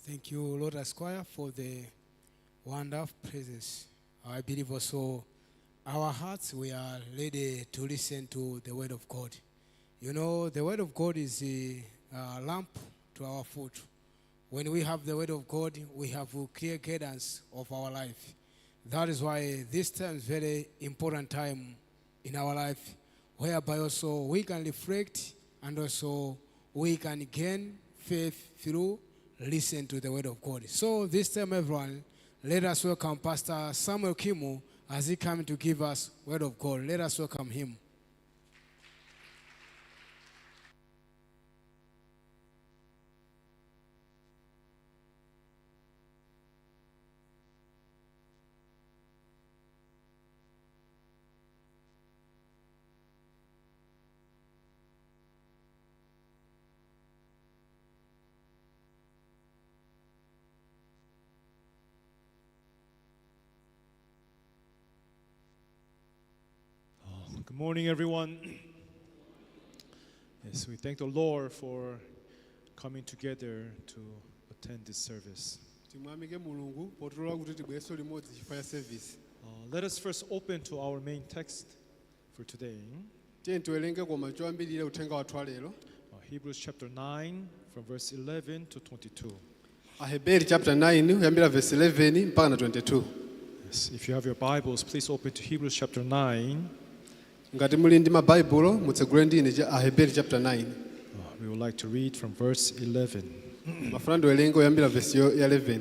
Thank you, Lotus Choir, for the wonderful presence. I believe also our hearts, we are ready to listen to the Word of God. You know, the Word of God is a lamp to our foot. When we have the Word of God, we have a clear guidance of our life. That is why this time is very important time in our life, whereby also we can reflect and also we can gain faith through listen to the Word of God. So this time, everyone, let us welcome Pastor Samuel Kimu as he comes to give us Word of God. Let us welcome him. Good morning, everyone. Yes, we thank the Lord for coming together to attend this service. Timuyamike Mulungu potilola kuti tibwerenso limodzi chifukwa cha service. Let us first open to our main text for today. Tiye tiwerenge koma choyambirira uthenga wathu wa lero. Hebrews chapter 9, from verse 11 to 22. Aheberi chapter 9 kuyambira verse 11 mpaka na 22. Yes, if you have your Bibles, please open to Hebrews chapter 9. Ngati muli ndi mabaibulo mutsegule ndine cha Aheberi chapter 9. We would like to read from verse 11. Mafuna ndiwerenge kuyambira verse ya 11.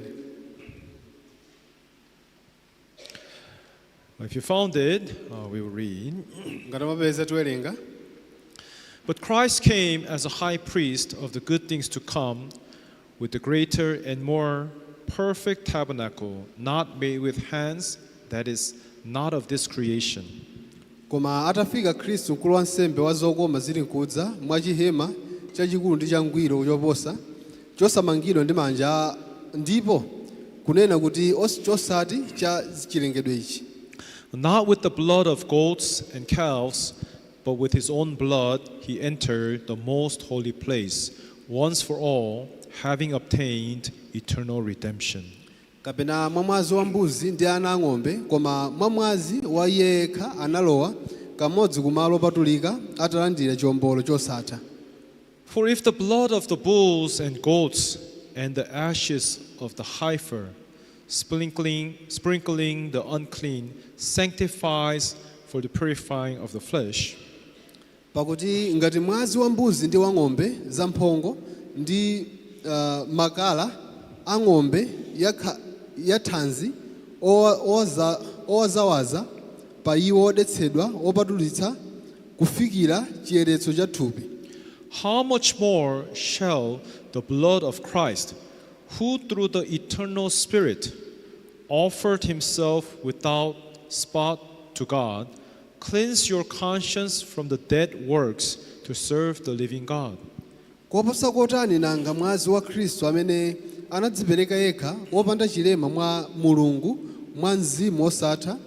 If you found it, we will read. Ngati mwapeza tiwerenga. But Christ came as a high priest of the good things to come, with the greater and more perfect tabernacle, not made with hands, that is, not of this creation. Koma atafika Khristu mkulu wa nsembe wa zokoma zili nkudza mwa chihema chachikulu ndi changwiro choposa chosamangidwa ndi manja ndipo kunena kuti chosati cha chilengedwe ichi. Not with the blood of goats and calves, but with his own blood he entered the most holy place, once for all, having obtained eternal redemption. Kapena mwa mwazi wa mbuzi ndi ana ang'ombe koma mwa mwazi wa iye yekha analowa kamodzi kumalo opatulika atalandira chiwombolo chosatha. For if the blood of the bulls and goats and the ashes of the heifer, sprinkling the unclean, sanctifies for the purifying of the flesh, Pakuti ngati mwazi wa mbuzi ndi wa ng'ombe zamphongo ndi makala a ng'ombe yathanzi owazawaza pa iwo odetsedwa opatulitsa kufikira chiyeretso cha thupi, how much more shall the blood of Christ, who through the eternal Spirit offered himself without spot to God, cleanse your conscience from the dead works to serve the living God? Koposa kotani nanga mwazi wa Khristu amene anadzipereka yekha wopanda chilema mwa Mulungu mwa mzimu wosatha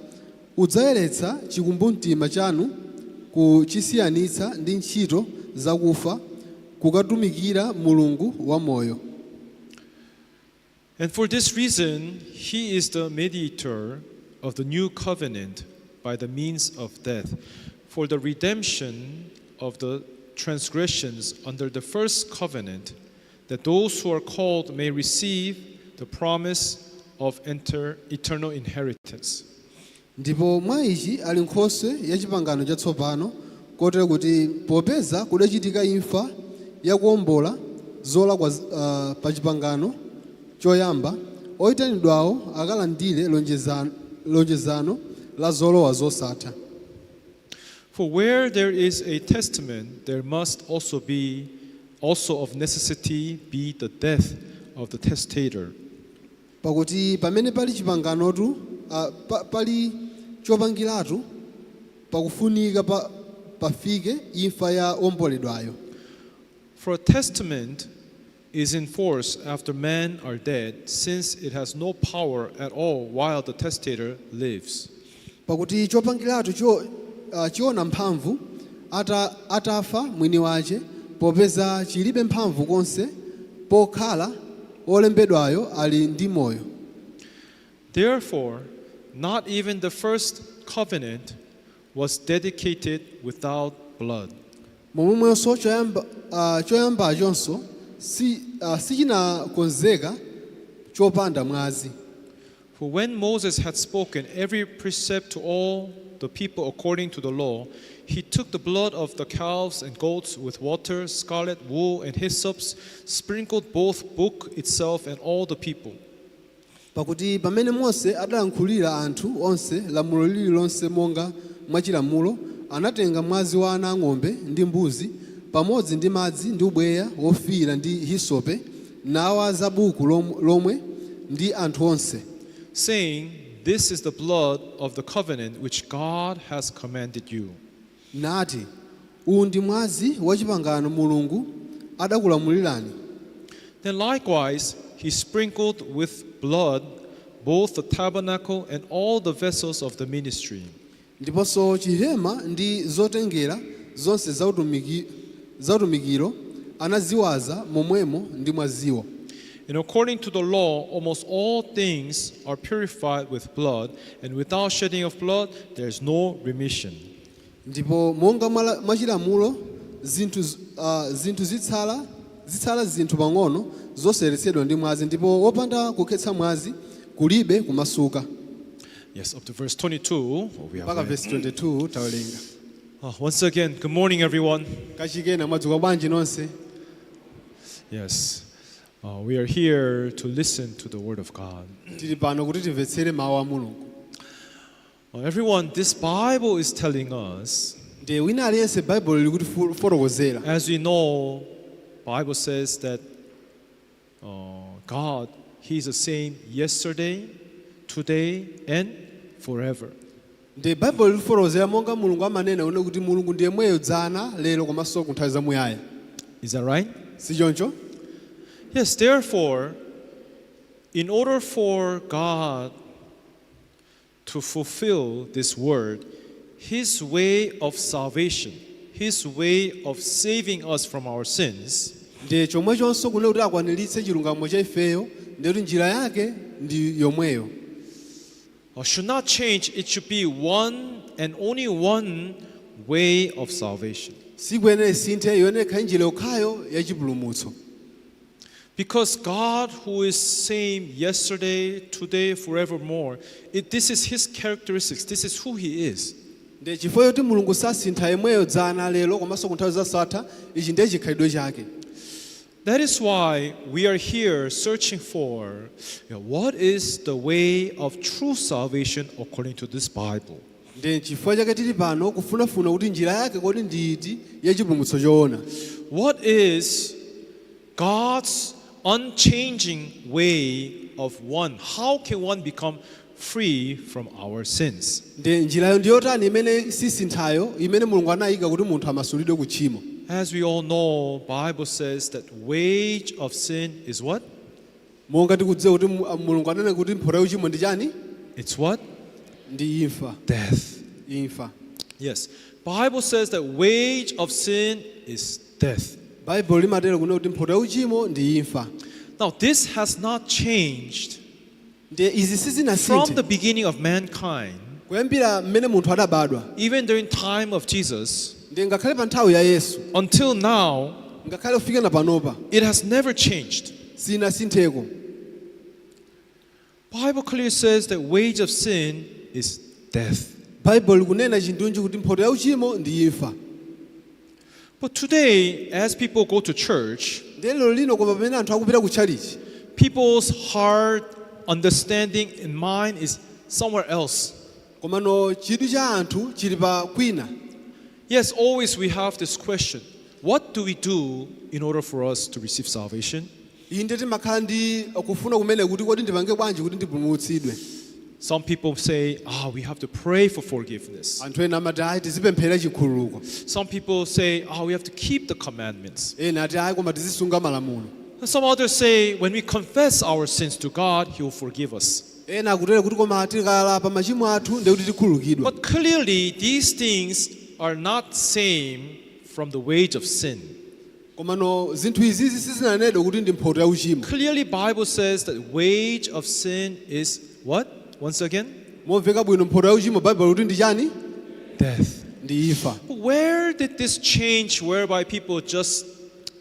udzayeretsa chikumbumtima chanu kuchisiyanitsa ndi ntchito zakufa kukatumikira Mulungu wamoyo. And for this reason, he is the mediator of the new covenant by the means of death, for the redemption of the transgressions under the first covenant, that those who are called may receive the promise of eternal inheritance. Ndipo mwa ichi ali nkhoswe ya chipangano chatsopano kotero kuti popeza kudachitika imfa yakuwombola zolakwa pa chipangano choyamba oyitanidwawo akalandire lonjezano la zolowa zosatha. For where there is a testament, there must also of necessity be the death of the testator. Pakuti pamene pali chipanganotu pali chopangiratu pakufunika pafike imfa ya womboledwayo. For a testament is in force after men are dead, since it has no power at all while the testator lives. Pakuti chopangiratu chiona mphamvu atafa mwini wace popeza chilibe mphamvu konse pokhala Wolembedwayo ali ndi moyo. Therefore, not even the first covenant was dedicated without blood. Momwemonso choyamba, choyambachonso sichinakonzeka chopanda mwazi. For when Moses had spoken every precept to all the people according to the law, he took the blood of the calves and goats with water, scarlet wool, and hyssops, sprinkled both book itself and all the people. Pakuti pamene Mose adalankhulira anthu onse lamulo lililonse monga mwachilamulo, anatenga mwazi wa ana ang'ombe ndi mbuzi pamodzi ndi madzi ndi ubweya wofiira ndi hisope, nawaza buku lomwe ndi anthu onse, saying, "This is the blood of the covenant which God has commanded you." nati, "Uwu ndi mwazi wa chipangano Mulungu adakulamulirani." Then likewise, he sprinkled with blood both the tabernacle and all the vessels of the ministry. Ndiponso chihema ndi zotengera zonse zautumikiro anaziwaza momwemo ndi mwaziwo. And according to the law, almost all things are purified with blood, and without shedding of blood, there is no remission. Ndipo monga mwachilamulo zinthu zitsala zinthu pang'ono zosayeretsedwa ndi mwazi, ndipo wopanda kukhetsa mwazi kulibe kumasuka. Yes, up to verse 22. We have Mpaka read. Verse 22 tawerenga. Once again, good morning, everyone. Kachikena, mwadzuka bwanji nonse? Yes, we are here to listen to the word of God. Tili pano kuti timvetsere mawu a Mulungu. Everyone, this Bible is telling us, Ndiye wina aliyense, Baibulo lili kutifotokozera, as we know, Bible says that God, He's the same yesterday, today, and forever. Ndi Baibulo likufotokozera monga Mulungu amanena une kuti Mulungu ndiye mweyo dzana, lero komanso ku nthawi zamuyaya. Is that right? Si choncho? Yes, therefore, in order for God to fulfill this word, His way of salvation, His way of saving us from our sins, Ndiye chomwechonso kunena kuti akwaniritse chilungamo cha ifeyo, ndiye kuti njira yake ndi yomweyo, should not change. It should be one and only one way of salvation. Sikuyenera isinthe, yoyenera ikhale njira yokhayo ya chipulumutso. Because God, who is same yesterday, today, forevermore, this is His characteristics. This is who He is. Ndiye chifukwa choti Mulungu sasintha, yemweyo dzana, lero komanso ku nthawi zasatha, ichi ndiye chikhalidwe chake. That is why we are here searching for what is the way of true salvation according to this Bible. Ndiye chifukwa chake tili pano kufunafuna kuti njira yake kodi ndi iti ya chipulumutso choona. What is God's unchanging way of one? How can one become free from our sins? Ndiye njirayo ndiyotani imene sisinthayo, imene Mulungu anayika kuti munthu amasulidwe ku tchimo? As we all know, Bible says that wage of sin is what? Monga tikudziwa kuti Mulungu ananena kuti mphotho ya uchimo ndi chani? It's what? Ndi imfa. Death. Imfa. Yes. Bible says that wage of sin is death. Baibulo limatero kunena kuti mphotho ya uchimo ndi imfa. Now, this has not changed Ndiye izi from sizinasinthe the beginning of mankind, kuyambira mmene munthu adabadwa, even during time of Jesus, ndiye ngakhale pa nthawi ya Yesu, until now, ngakhale kufikana panopa, it has never changed. Sinasintheko. Bible clearly says that wage of sin is death. Baibulo likunena chindunji kuti mphotho ya uchimo ndi imfa. But today, as people go to church, Ndiye lero lino koma pamene anthu akupita ku tchalichi, people's heart, understanding, and mind is somewhere else. Komano chidwi cha anthu chili pa kwina. Yes, always we have this question: what do we do in order for us to receive salvation? Inde, timakhala ndi kufuna kumene kuti kodi ndipange bwanji kuti ndipulumutsidwe? Some people say, "Ah, we have to pray for forgiveness." Anthu ena amati, "Ayi, tizipemphera chikhululuko." Some people say, "Ah, we have to keep the commandments." Ena ati, "Ayi, koma tizisunga malamulo." And some others say, when we confess our sins to God, He will forgive us. Ena akutero kuti koma tikalapa machimo athu ndiye kuti tikhululukidwa. But clearly, these things are not same from the wage of sin. Komano zinthu izizi sizinanenedwe kuti ndi mphoto ya uchimo. Clearly, Bible says that wage of sin is what? Once again, Momveka bwino mphoto ya uchimo Baibulo kuti ndi chani? Death. Ndi imfa. But where did this change whereby people just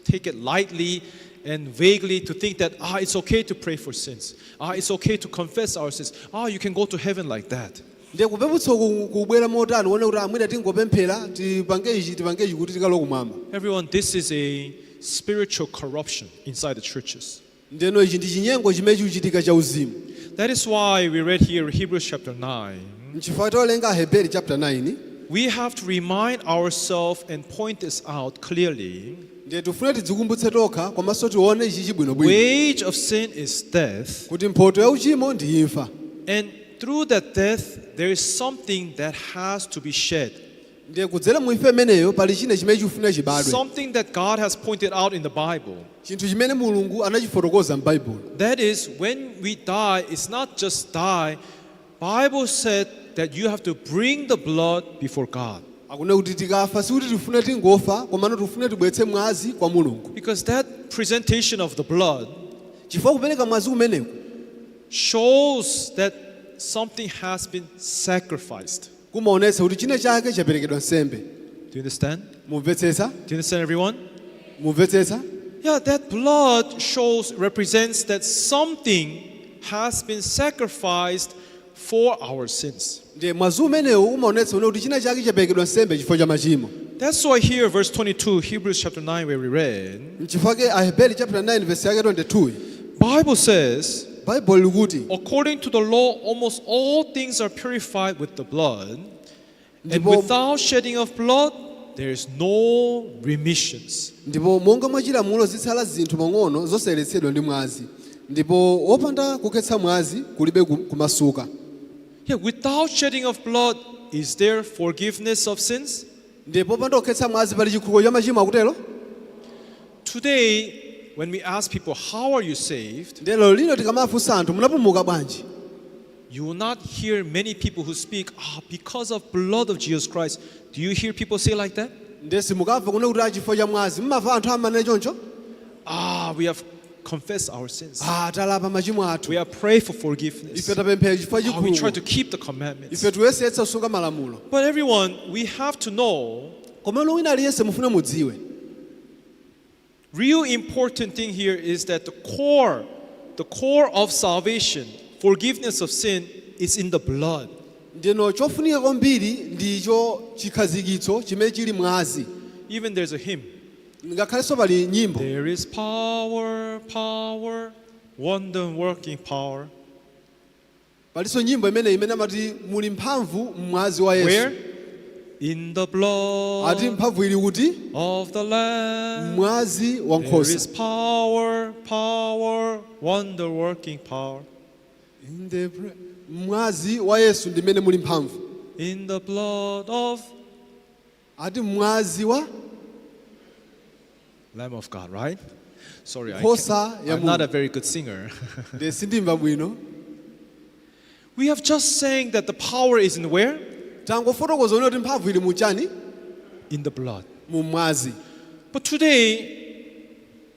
take it lightly and vaguely to think that, ah, it's okay to pray for sins. Ah, it's okay to confess our sins. Ah, you can go to heaven like that. Ndiye kupeputsa uku kubwera motani wone kuti amwina tingopemphera tipange ichi tipange ichi kuti tikalowe kumwamba? Everyone, this is a spiritual corruption inside the churches. Ndeno ichi ndi chinyengo chimene chikuchitika cha uzimu. That is why we read here Hebrews chapter 9. Nchifukwa tawerenga Aheberi chapter 9. We have to remind ourselves and point this out clearly. Ndiye tifune tidzikumbutse tokha komanso tione ichi chibwinobwino. Wage of sin is death, Kuti mphoto ya uchimo ndi imfa. And through that death, there is something that has to be shed. Ndiye kudzera mu imfa imeneyo pali china chimene chikufuna chibadwe. Something that God has pointed out in the Bible. Chinthu chimene Mulungu anachifotokoza m'Baibulo. That is, when we die, it's not just die. Bible said that you have to bring the blood before God. Akunena kuti tikafa sikuti tifune tingofa komano tifune tibweretse mwazi kwa Mulungu. Because that presentation of the blood Chifukwa kupereka mwazi kumeneku shows that something has been sacrificed. Kumaonetsa kuti china chake chaperekedwa nsembe. Do you understand? Mumvetsetsa? Do you understand, everyone? Mumvetsetsa? Yeah, that blood shows, represents that something has been sacrificed for our sins. Ndiye mwazi umenewu umaonetsa une kuti china chake chaperekedwa nsembe chifukwa cha machimo. That's why here, verse 22, Hebrews chapter 9, where we read, Nchifukwa Aheberi chapter 9 verse yake 22. Bible says, Baibulo likuti, according to the law, almost all things are purified with the blood, and Ndipo- without shedding of blood, there is no remissions. Ndipo monga mwa chilamulo zitsala zinthu pang'ono zosayeretsedwa ndi mwazi ndipo wopanda kukhetsa mwazi kulibe ku- kumasuka. Yeah, without shedding of blood, is there forgiveness of sins? Ndipo popanda kukhetsa mwazi pali chikhululukiro cha machimo akutero? Today, when we ask people, "How are you saved?" Ndiye lero lino tikamafunsa anthu munapulumuka bwanji? You will not hear many people who speak, "Ah, because of blood of Jesus Christ." Do you hear people say like that? Ndiye simukamva kunena kuti ah chifukwa cha mwazi mumamva anthu amanena choncho? Ah, we have confessed our sins. Ah talapa machimo athu. We have prayed for forgiveness. Ife tapemphera chifukwa Ah, we try chikhululuko. to keep the commandments. Ife tiyesetsa kusunga malamulo. But everyone, we have to know, Komano wina aliyense mufune mudziwe, real important thing here is that the core of salvation, forgiveness of sin, is in the blood. Ndino chofunika kwambiri ndicho chikhazikitso chimene chili mwazi. Even there's a hymn. Ngakhalenso pali nyimbo. There is power, power, wonder working power. Palinso nyimbo imene imene amati muli mphamvu mmwazi wa Yesu. Where? In the blood Ati mphamvu ili kuti? Of the Lamb. Mwazi wa There nkhosa. is power, power, wonder working power. Mwazi wa Yesu ndimene muli mphamvu. In the blood of Ati mwazi wa Lamb of God, right? Sorry, I Nkhosa ya I'm not Mulungu. A very good singer. Ndiye sindimva bwino. We have just saying that the power is in where? Tangofotokoza kuti mphamvu ili muchani? In the blood. Mu mwazi. But today,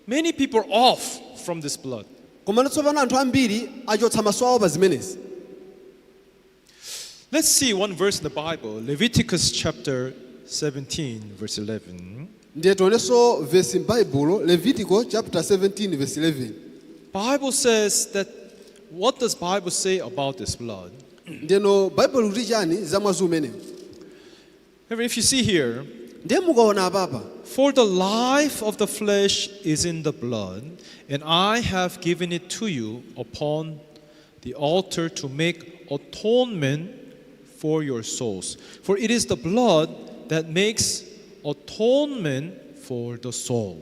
many people are off from this blood. Komano tsopano anthu ambiri achotsa maso awo pa zimenezi. Let's see one verse in the Bible, Leviticus chapter 17, verse 11. Ndiye tionenso vesi m'Baibulo, Levitico chapter 17 verse 11. Bible says that, what does Bible say about this blood? Ndiyeno Baibulo kuti chani za mwazi umenewu? If you see here, Ndiye mukaona apapa, "For the life of the flesh is in the blood, and I have given it to you upon the altar to make atonement for your souls. For it is the blood that makes atonement for the soul."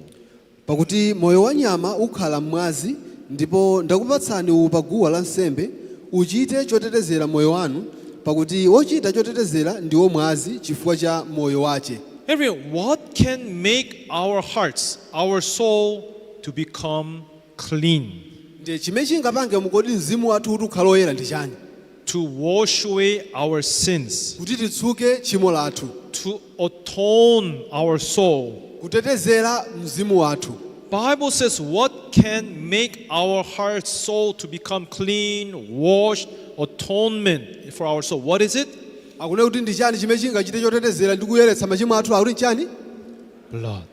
Pakuti moyo wa nyama ukhala m'mwazi ndipo ndakupatsani uwu pa guwa lansembe uchite chotetezera moyo wanu pakuti wochita chotetezera ndiwo mwazi chifukwa cha moyo wache. Everyone, what can make our hearts, our soul to become clean? Ndiye chimene chingapange mukoti mzimu wathu kuti ukhale oyera ndi chani? To wash away our sins, Kuti titsuke tchimo lathu, To atone our soul. Kutetezera mzimu wathu. Bible says what can make our heart soul to become clean, washed, atonement for our soul. What is it? Akunena kuti ndi chani chimene chingachite chotetezera ndi kuyeretsa machimo athu? Akuti nchani? Blood.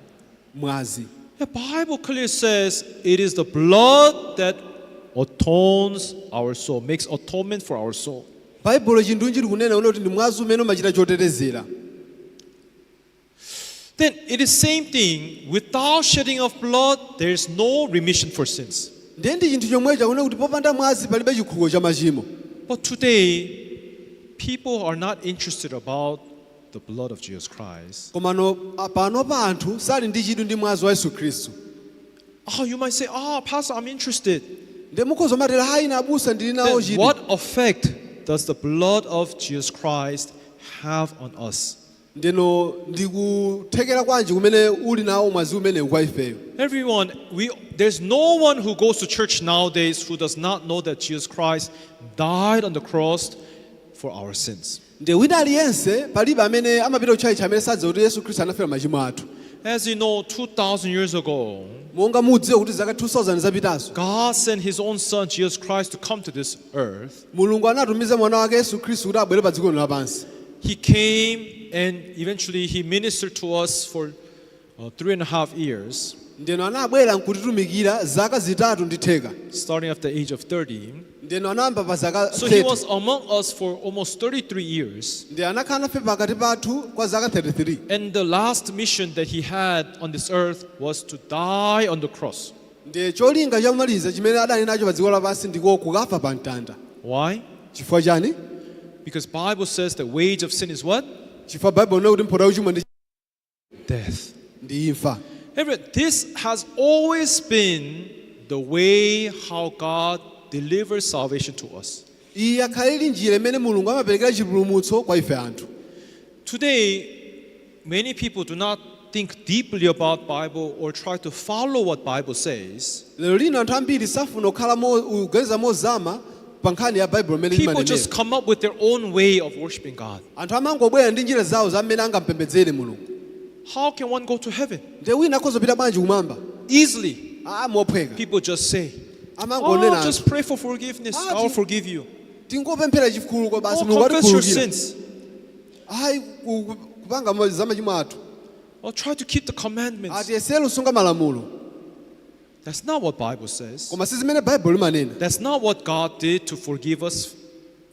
Mwazi. The Bible clearly says it is the blood that atones our soul, makes atonement for our soul. Baibulo chindunji likunena kuti ndi mwazi umene umachita chotetezera. Then it is same thing. Without shedding of blood, there is no remission for sins. Ndiye ndi chinthu chomwecho, akunena kuti popanda mwazi palibe chikhululuko cha machimo. But today, people are not interested about the blood of Jesus Christ. Komano panopa anthu sali ndi chidwi ndi mwazi wa Yesu Khristu. Oh, you might say, "Oh, Pastor, I'm interested." Ndiye mukhoza matera, "Hayi ine abusa, ndili nawo Then chidwi." what effect does the blood of Jesus Christ have on us? Ndeno ndikuthekera kwanji kumene uli nawo mwazi umenewu kwa ifeyo? Everyone, there's no one who goes to church nowadays who does not know that Jesus Christ died on the cross for our sins. Ndiye wina aliyense, palibe amene amapita kutchalitchi amene sadziwa kuti Yesu Khristu anafera machimo athu. As you know, 2,000 years ago, Monga mudziwe kuti zaka 2000 zapitazo, God sent His own Son, Jesus Christ, to come to this earth. Mulungu anatumiza mwana wake Yesu Khristu kuti abwere pa dziko lino lapansi. He came and eventually He ministered to us for 3.5 years, Ndeno anabwera nkutitumikira zaka 3.5, starting at the age of 30. Ndeno anayamba pa zaka So He 30. was among us for almost 33 years. Ndi anakhala nafe pakati pathu kwa zaka 33. And the last mission that He had on this earth was to die on the cross. Ndi cholinga chomaliza chimene adali nacho pa dziko lapansi ndiko kukafa pa mtanda. Why? Chifukwa chani? Because Bible says the wage of sin is what? Chifukwa Baibulo linena kuti mphotho ya uchimo ndi Death. Ndi imfa. Everyone, this has always been the way how God delivers salvation to us. Iyi yakhala ili njira imene Mulungu amaperekera chipulumutso kwa ife anthu. Today, many people do not think deeply about Bible or try to follow what Bible says. Lero lino anthu ambiri safuna kukhala kuganiza mozama pa nkhani ya Baibulo imene People imanenera. just come up with their own way of worshiping God. Anthu amangobwera ndi njira zawo za mmene angampembedzere Mulungu. How can one go to heaven? Ndiye wina akhoza kupita bwanji kumwamba? Easily. Aa, mophweka. People just say, Amangonena "Oh, anthu, just pray for forgiveness. Ah, I'll forgive you." "Tingopemphera chikhululuko basi, "Oh, Mulungu confess your atikhululukira." sins." Ayi, kupanga za machimo athu. "Oh, try to keep the commandments." Atiyesere kusunga malamulo. That's not what Bible says. Koma si zimene Baibulo limanena. That's not what God did to forgive us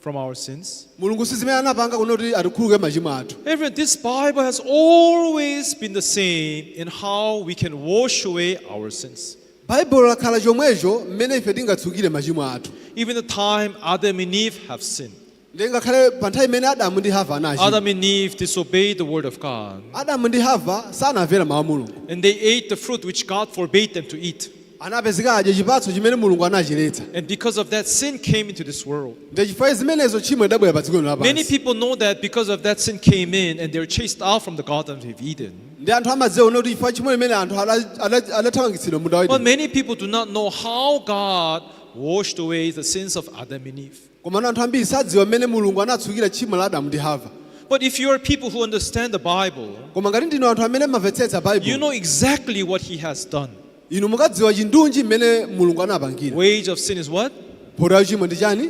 from our sins. Mulungu si zimene anapanga kuti atikhululuke machimo athu. Everyone, this Bible has always been the same in how we can wash away our sins. Baibulo lakhala chomwecho mmene ife tingatsukire machimo athu. Even the time Adam and Eve have sinned. Ndiye ngakhale pa nthawi imene Adamu ndi Hava anachimwa, Adam and Eve disobeyed the word of God. Adamu ndi Hava sanamvera mawu a Mulungu. And they ate the fruit which God forbade them to eat. Anapezeka adya chipatso chimene Mulungu anachiletsa. And because of that, sin came into this world. Ndiye chifukwa zimenezo tchimo lidabwera pa dziko lino Many lapansi. people know that because of that sin came in and they were chased out from the Garden of Eden. Ndi anthu amadziwa kuti chifukwa chimwe limene anthu adathamangitsidwa munda wa But Edeni. many people do not know how God washed away the sins of Adam and Eve. Koma anthu ambiri sadziwa mmene Mulungu anatsukira tchimo la Adamu ndi Hava. But if you are people who understand the Bible, Koma ngati ndinu anthu amene mumamvetsetsa you Baibulo, know exactly what He has done. inu mukadziwa chindunji mmene Mulungu anapangira. Wage of sin is what? Mphotho ya uchimo ndi chani?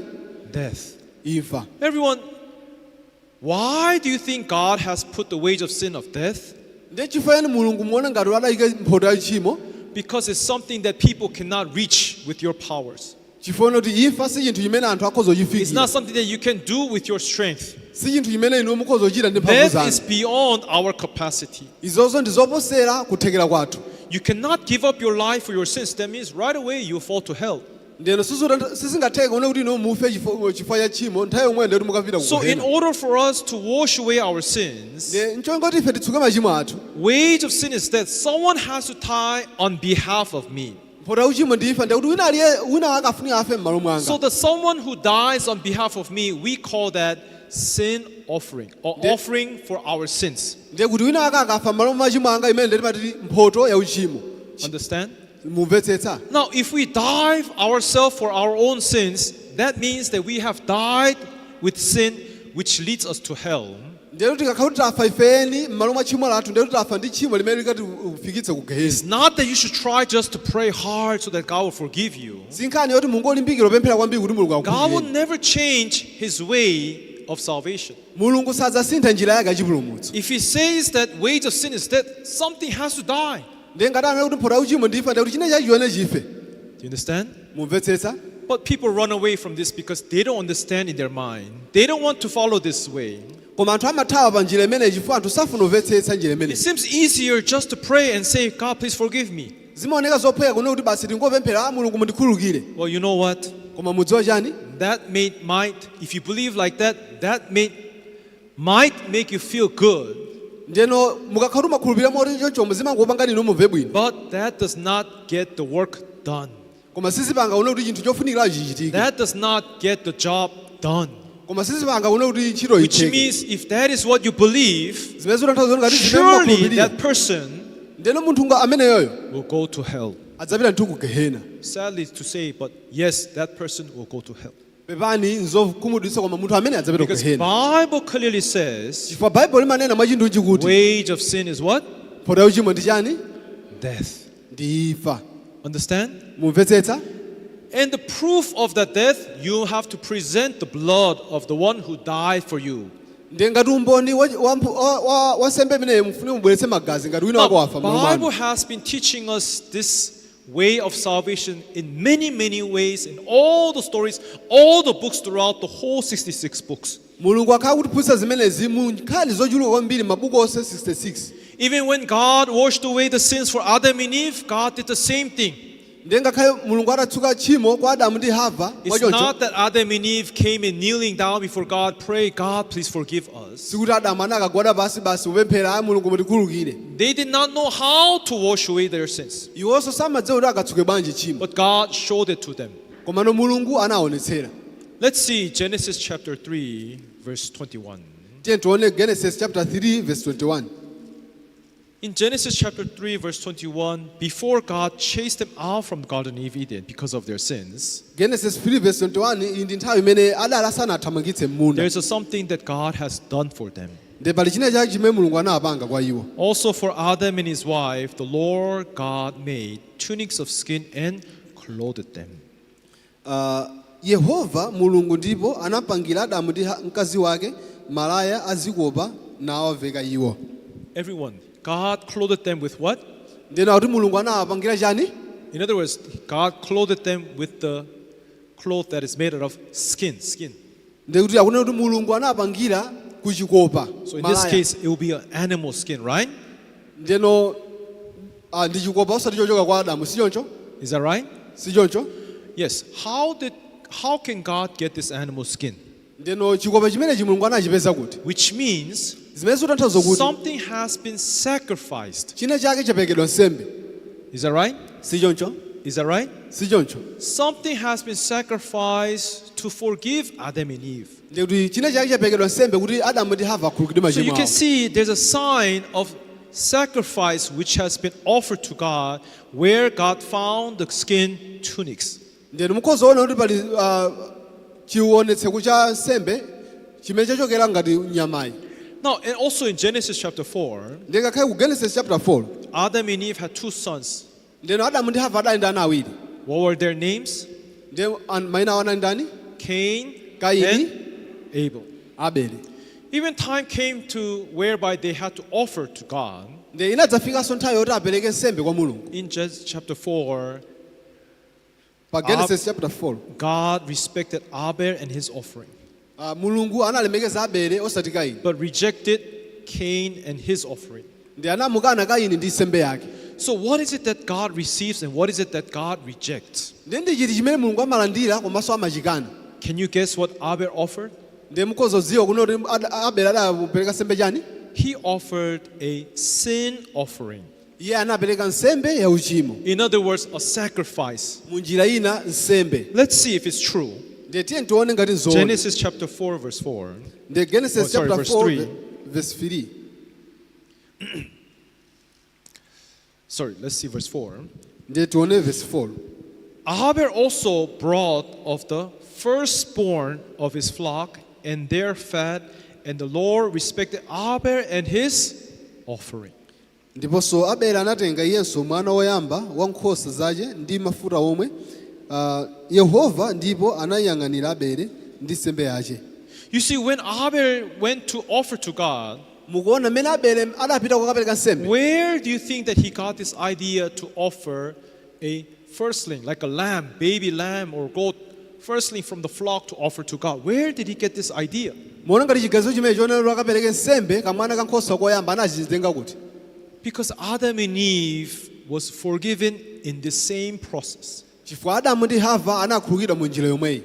Death. Imfa. Everyone, why do you think God has put the wage of sin of death? Ndiye chifukwa chani Mulungu muona ngati adayika mphotho ya uchimo? Because it's something that people cannot reach with your powers. Chifukwa kuti imfa si chinthu chimene anthu akhoza It's kuchifikira. not something that you can do with your strength. Si chinthu chimene inu mukhoza kuchita ndi mphamvu Death zanu. is beyond our capacity. Izozo ndi zoposera kuthekera kwathu. You cannot give up your life for your sins. That means right away you fall to hell. Ndeno sizingatheke kuona kuti inu mufe chifukwa cha tchimo, nthawi yomweyo ndikuti mukapita So, in ku gehena. order for us to wash away our sins, Ndiye nchongoti ife titsuke machimo athu, wage of sin is death. Someone has to die on behalf of me. Mphotho ya uchimo ndi imfa, ndiye kuti wina aliye wina akafunika afe m'malo mwanga. So, the someone who dies on behalf of me, we call that sin offering or offering for our sins. Ndiye kuti wina aka akafa m'malo mwa machimo anga, imene ndiye timati mphoto ya uchimo. Understand? Mumvetsetsa? Now, if we die ourselves for our own sins, that means that we have died with sin. which leads us to hell. Ndiye kuti tikakhala kuti tafa ifeni m'malo mwa tchimo lathu, ndiye kuti tafa ndi tchimo limene likatifikitse ku gehena. It's not that you should try just to pray hard so that God will forgive you. Si nkhani yoti mungolimbikira kupemphera kwambiri kuti Mulungu God will akukhululukireni. never change his way of salvation. Mulungu sadzasintha njira yake yachipulumutso. If he says that wage of sin is death, something has to die. Ndiye ngati anena kuti mphotho ya uchimo ndi imfa, ndiye kuti china chachione chife. Do you understand? Mumvetsetsa? But people run away from this because they don't understand in their mind. They don't want to follow this way. Koma anthu amathawa pa njira imeneyi chifukwa anthu safuna kumvetsetsa njira It imeneyi. seems easier just to pray and say, "God, please forgive me." Zimaoneka zophweka kunena kuti basi tingopemphera, "Ah, Mulungu mundikhululukire." Well, you know what? Koma mudziwa chani? That may, might, if you believe like that, that may, might make you feel good. Ndeno mukakhala kuti mumakhulupirira moti chonchomo zimangopanga inu mumve bwino. But that does not get the work done. Koma sizipanga kunena kuti chinthu chofunikiracho chichitike. That does not get the job done. Koma sizipanga kunena kuti ntchito Which itheke. means if that is what you believe, Zimene zotanthauza ngati zimene surely mumakhulupirira, that person ndeno munthu nga ameneyoyo will go to hell. adzapita ndithu ku gehena. Sadly to say, but yes, that person will go to hell. Pepani nzokhumudwitsa koma munthu amene adzapita ku Because gehena. Bible clearly says Chifukwa Baibulo limanena mwachindunji kuti wage of sin is what? mphotho ya uchimo ndi chani? Death. Ndi imfa. Understand? Mumvetsetsa? And the proof of that death, you have to present the blood of the one who died for you. Ndiye ngati umboni wa nsembe imeneyo mufune mubweretse magazi ngati wina wako Now, wafa m'malo Bible mwanu. has been teaching us this way of salvation in many, many ways in all the stories, all the books throughout the whole 66 books. Mulungu akhala kutiphunzitsa zimenezi mu nkhani zochuluka kwambiri mabuku onse 66. Even when God washed away the sins for Adam and Eve, God did the same thing. Ndiye ngakhale Mulungu atatsuka tchimo kwa Adamu ndi Hava It's mwachoncho, not that Adam and Eve came and kneeling down before God, pray, "God, please forgive us." Sikuti Adamu anakagwada pasi basi kupemphera, "Ayi Mulungu mutikhululukire." They did not know how to wash away their sins. Iwonso samadziwa kuti akatsuke bwanji tchimo. But God showed it to them. Komano Mulungu anaonetsera. Let's see Genesis chapter 3, verse 21. Tiye tione Genesis chapter 3 verse 21. In Genesis chapter 3, verse 21, before God chased them out from Garden of Eden because of their sins, Genesis 3 verse 21, iyi ndi nthawi imene adali asanathamangitse m'munda. there's a something that God has done for them. Ndi pali china chake chimene Mulungu anapanga kwa iwo. Also for Adam and his wife, the Lord God made tunics of skin and clothed them. Yehova Mulungu ndipo anapangira Adamu ndi mkazi wake malaya azikopa nawaveka iwo. Everyone, God clothed them with what? Ndena kuti Mulungu anawapangira chani? In other words, God clothed them with the cloth that is made out of skin, skin. Ndikuti akunena kuti Mulungu anawapangira kuchikopa. So in this malaya. case, it will be an animal skin, right? Ndeno ndi chikopa osati chochoka kwa Adamu, si choncho? Is that right? Si choncho? Yes. How can God get this animal skin? Ndeno chikopa chimenechi Mulungu anachipeza kuti? Which means Zimene zikutanthauza kuti something has been sacrificed. china chake chaperekedwa nsembe. Is that right? Si choncho? Is that right? Si choncho? Something has been sacrificed to forgive Adam and Eve. Ndikuti china chake chaperekedwa nsembe kuti Adamu ndi Hava akhululukidwe So you machimo can awo. see there's a sign of sacrifice which has been offered to God, where God found the skin tunics. Ndeno mukhoza kuona kuti pali chionetseko cha nsembe chimene chachokera ngati nyamayi. Now, and also in Genesis chapter 4, Ndiye ngakhale ku Genesis chapter 4, Adam and Eve had two sons. ndeno Adamu ndi Hava adali ndi ana awiri. What were their names? Ndiye mayina awo anali ndani? Cain Kaini. and Abel. Abele. Even time came to whereby they had to offer to God. Ndiye inadzafikanso nthawi yoti apereke nsembe kwa Mulungu. In Genesis chapter 4, Pa Genesis chapter 4, God respected Abel and his offering, Mulungu analemekeza Abele osati Kaini. but rejected Cain and his offering. Ndiye anamukana Kaini ndi nsembe yake. So, what is it that God receives and what is it that God rejects? Ndiye ndi chiti chimene Mulungu amalandira komanso amachikana? Can you guess what Abel offered? Ndiye mukhoza kudziwa kuno kuti Abele adapereka nsembe chani? He offered a sin offering. Iye anapereka nsembe ya uchimo. In other words, a sacrifice. Mu njira ina nsembe. Let's see if it's true. Ndiye tiye tione ngati nzoona. Genesis chapter 4, verse 4. Ndiye Genesis Oh, sorry, chapter verse 4 3. Verse 3. Sorry, let's see verse 4. Ndiye tione verse 4. Abel also brought of the firstborn of his flock and their fat, and the Lord respected Abel and his offering. Ndiponso Abele anatenga iyenso mwana woyamba wa nkhosa zace ndi mafuta omwe. Yehova ndipo anayang'anira Abele ndi nsembe yace. You see, when Abel went to offer to God, Mukuona mmene Abele adapita kukapereka nsembe, where do you think that he got this idea to offer a firstling, like a lamb, baby lamb or goat, firstling from the flock to offer to God? Where did he get this idea? Muona ngati chiganizo chimene chonena akapereke nsembe kamwana ka nkhosa koyamba anachitenga kuti? Because Adam and Eve was forgiven in the same process. Chifukwa Adamu ndi Hava anakhululukidwa mu njira yomweyi.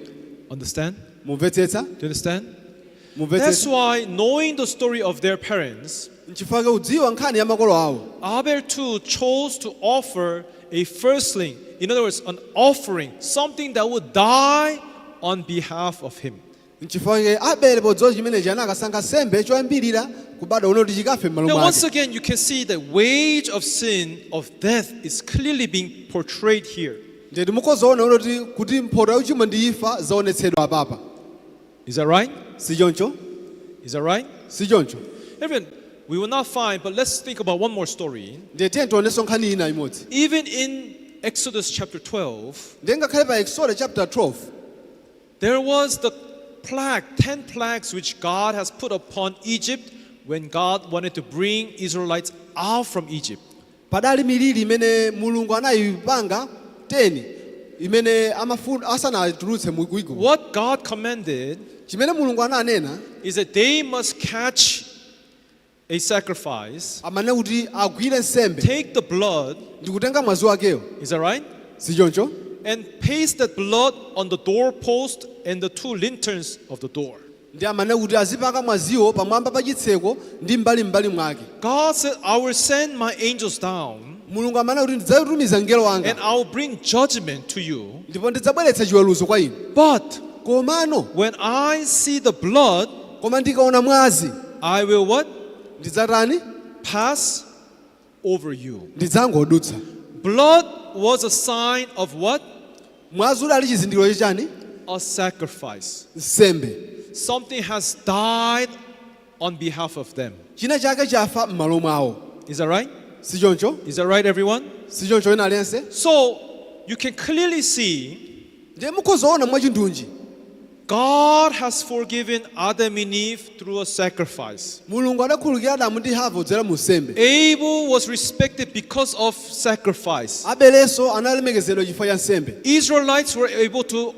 Understand? Mumvetsetsa? Do you understand? That's Mumvetsetsa? Why, knowing the story of their parents, Nchifukwa kudziwa nkhani ya makolo awo, Abel too chose to offer a firstling. In other words, an offering, something that would die on behalf of him. Nchifukwa Abele podziwa chimenechi anakasankha nsembe choyambirira kubadwa uno kuti chikafe m'malo Now, once mwake. again, you can see the wage of sin, of death, is clearly being portrayed here. Ndiye mukhozaona kuti kuti mphotho ya uchimo ndi imfa zaonetsedwa apapa. Is that right? Si choncho? Is that right? Si choncho? Everyone, we will not find, but let's think about one more story. Ndiye tiye tionenso nkhani ina imodzi. Even in Exodus chapter 12, Ndiye ngakhale pa Exodus chapter 12, there was the plague, 10 plagues which God has put upon Egypt when God wanted to bring Israelites out from Egypt. Padali miliri imene Mulungu anayipanga 10 imene amafuna asanatulutse mu ku Igupto. What God commanded Chimene Mulungu ananena is that they must catch a sacrifice, amanena kuti agwire nsembe, take the blood, ndikutenga mwazi wakewo. Is that right? Si choncho? And paste that blood on the doorpost and the two lintels of the door. Ndi amanena kuti azipaka mwaziwo pamwamba pa chitseko ndi mbalimbali mwake. God said, "I will send my angels down Mulungu amanena kuti ndidzatumiza mngelo wanga and I will bring judgment to you. ndipo ndidzabweretsa chiweruzo kwa inu. But Komano when I see the blood, koma ndikaona mwazi, I will what? Ndidzatani? Pass over you." Ndidzangodutsa. Blood was a sign of what? Mwazi udali chizindikiro chachani? A sacrifice. Nsembe. Something has died on behalf of them. China chake chafa m'malo mwawo. Is that right? Si choncho? Is that right, everyone? Si choncho ena aliyense? So you can clearly see Ndiye mukhozaona mwachindunji, God has forgiven Adam and Eve through a sacrifice. Mulungu adakhululukira Adamu ndi Hava kudzera mu nsembe. Abel was respected because of sacrifice. Abelenso analemekezedwa chifukwa cha nsembe. Israelites were able to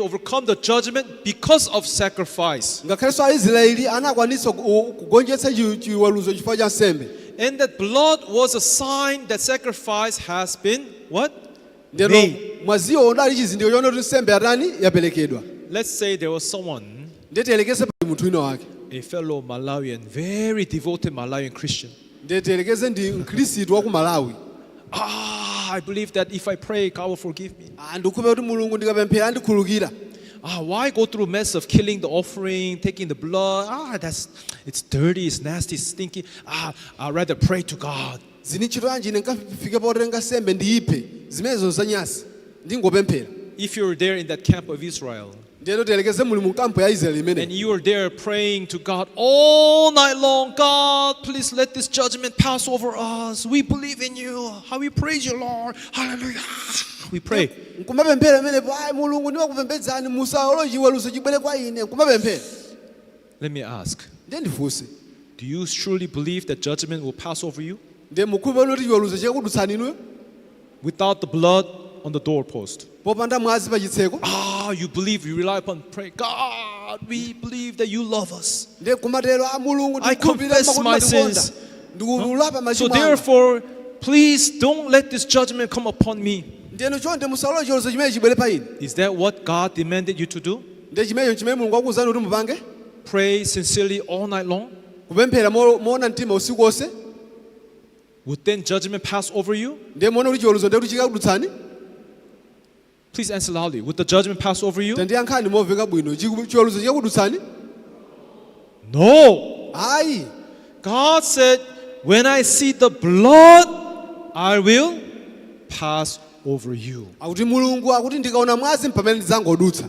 overcome the judgment because of sacrifice. Ngakhalenso Aisraeli anakwanitsa kugonjetsa chiweruzo chifukwa cha nsembe. And that blood was a sign that sacrifice has been what? Ndeno Made. Mwaziwo udali chizindikiro choona kuti nsembe yatani? Yaperekedwa. Let's say there was someone, Ndiye tiyelekeze pali munthu wina wake, a fellow Malawian, very devoted Malawian Christian. Ndiye tiyelekeze ndi mkhristu wa ku Malawi. "Ah, I believe that if I pray, God will forgive me. Ah, ndikukhulupirira kuti Mulungu ndikapemphera andikhululukira. Ah, why go through mess of killing the offering, taking the blood? Ah, that's it's dirty, it's nasty, it's stinky. Ah, I'd rather pray to God." Zini ntchito yanji ine nkafike potenga nsembe ndiyiphe zimenezo zanyasi ndingopemphera. If you're there in that camp of Israel Ndiyeno tiyelekeze muli mu kampu ya Israeli imene and you are there praying to God all night long, "God, please let this judgment pass over us. We believe in you. How we praise you, Lord. Hallelujah." We pray. Nkumapemphera imenepo ayi Mulungu ndimakupembedzani musalole chiweruzo chibwere kwa ine nkumapemphera. Let me ask, Ndiye ndifunse, do you truly believe that judgment will pass over you ndiye mukhulupirira kuti chiweruzo chikakudutsani inuyo without the blood on the doorpost? Popanda mwazi pa chitseko? Ah, you believe, you rely upon prayer. "God, we believe that you love us. Ndiye kumatero a Mulungu I ndikukhulupirira confess pakuti my matikonda sins. ndikulapa So machimo anga. therefore, please don't let this judgment come upon me." Ndiyeno chonde musalole chiweruzo chimene chibwere pa ine. Is that what God demanded you to do? Ndiye chimenecho chimene Mulungu akuwuzani kuti mupange? Pray sincerely all night long? Kupemphera moona mtima usiku wonse? Would then judgment pass over you? Ndiye muone kuti chiweruzo ndiye kuti chikakudutsani? Please answer loudly. Would the judgment pass over you? Tandiyankhani momveka bwino. Chiweruzo chikakudutsani? No. Ayi. God said, "When I see the blood, I will pass over you." Akuti Mulungu akuti ndikaona mwazi pamene ndidzangodutsa.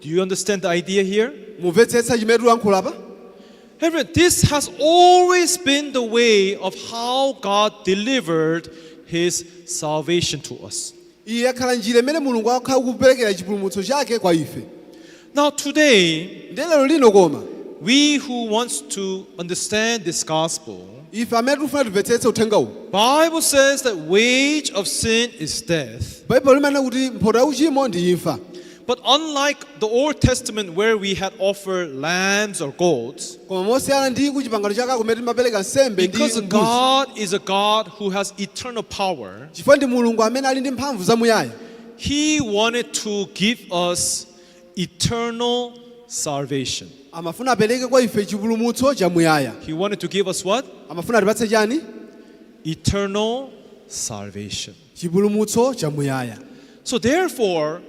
Do you understand the idea here? Mumvetsetsa chimene tikuyankhula apa? Everyone, this has always been the way of how God delivered His salvation to us. Iyi yakhala njira imene Mulungu akhala kuperekera chipulumutso chake kwa ife. Now, today, Ndiye lero lino koma we who wants to understand this gospel, ife amene tikufuna timvetsetse uthenga uwu, Bible says that wage of sin is death. Baibulo limanena kuti mphotho ya uchimo ndi imfa. But unlike the Old Testament where we had offered lambs or goats, Koma mosiyana ndi ku chipangano chakale kumene timapereka nsembe ndi because mbuzi, God is a God who has eternal power, chifukwa ndi Mulungu amene ali ndi mphamvu zamuyaya, He wanted to give us eternal salvation. Amafuna apereke kwa ife chipulumutso chamuyaya. He wanted to give us what? Amafuna atipatse chani? Eternal salvation. Chipulumutso chamuyaya. So therefore,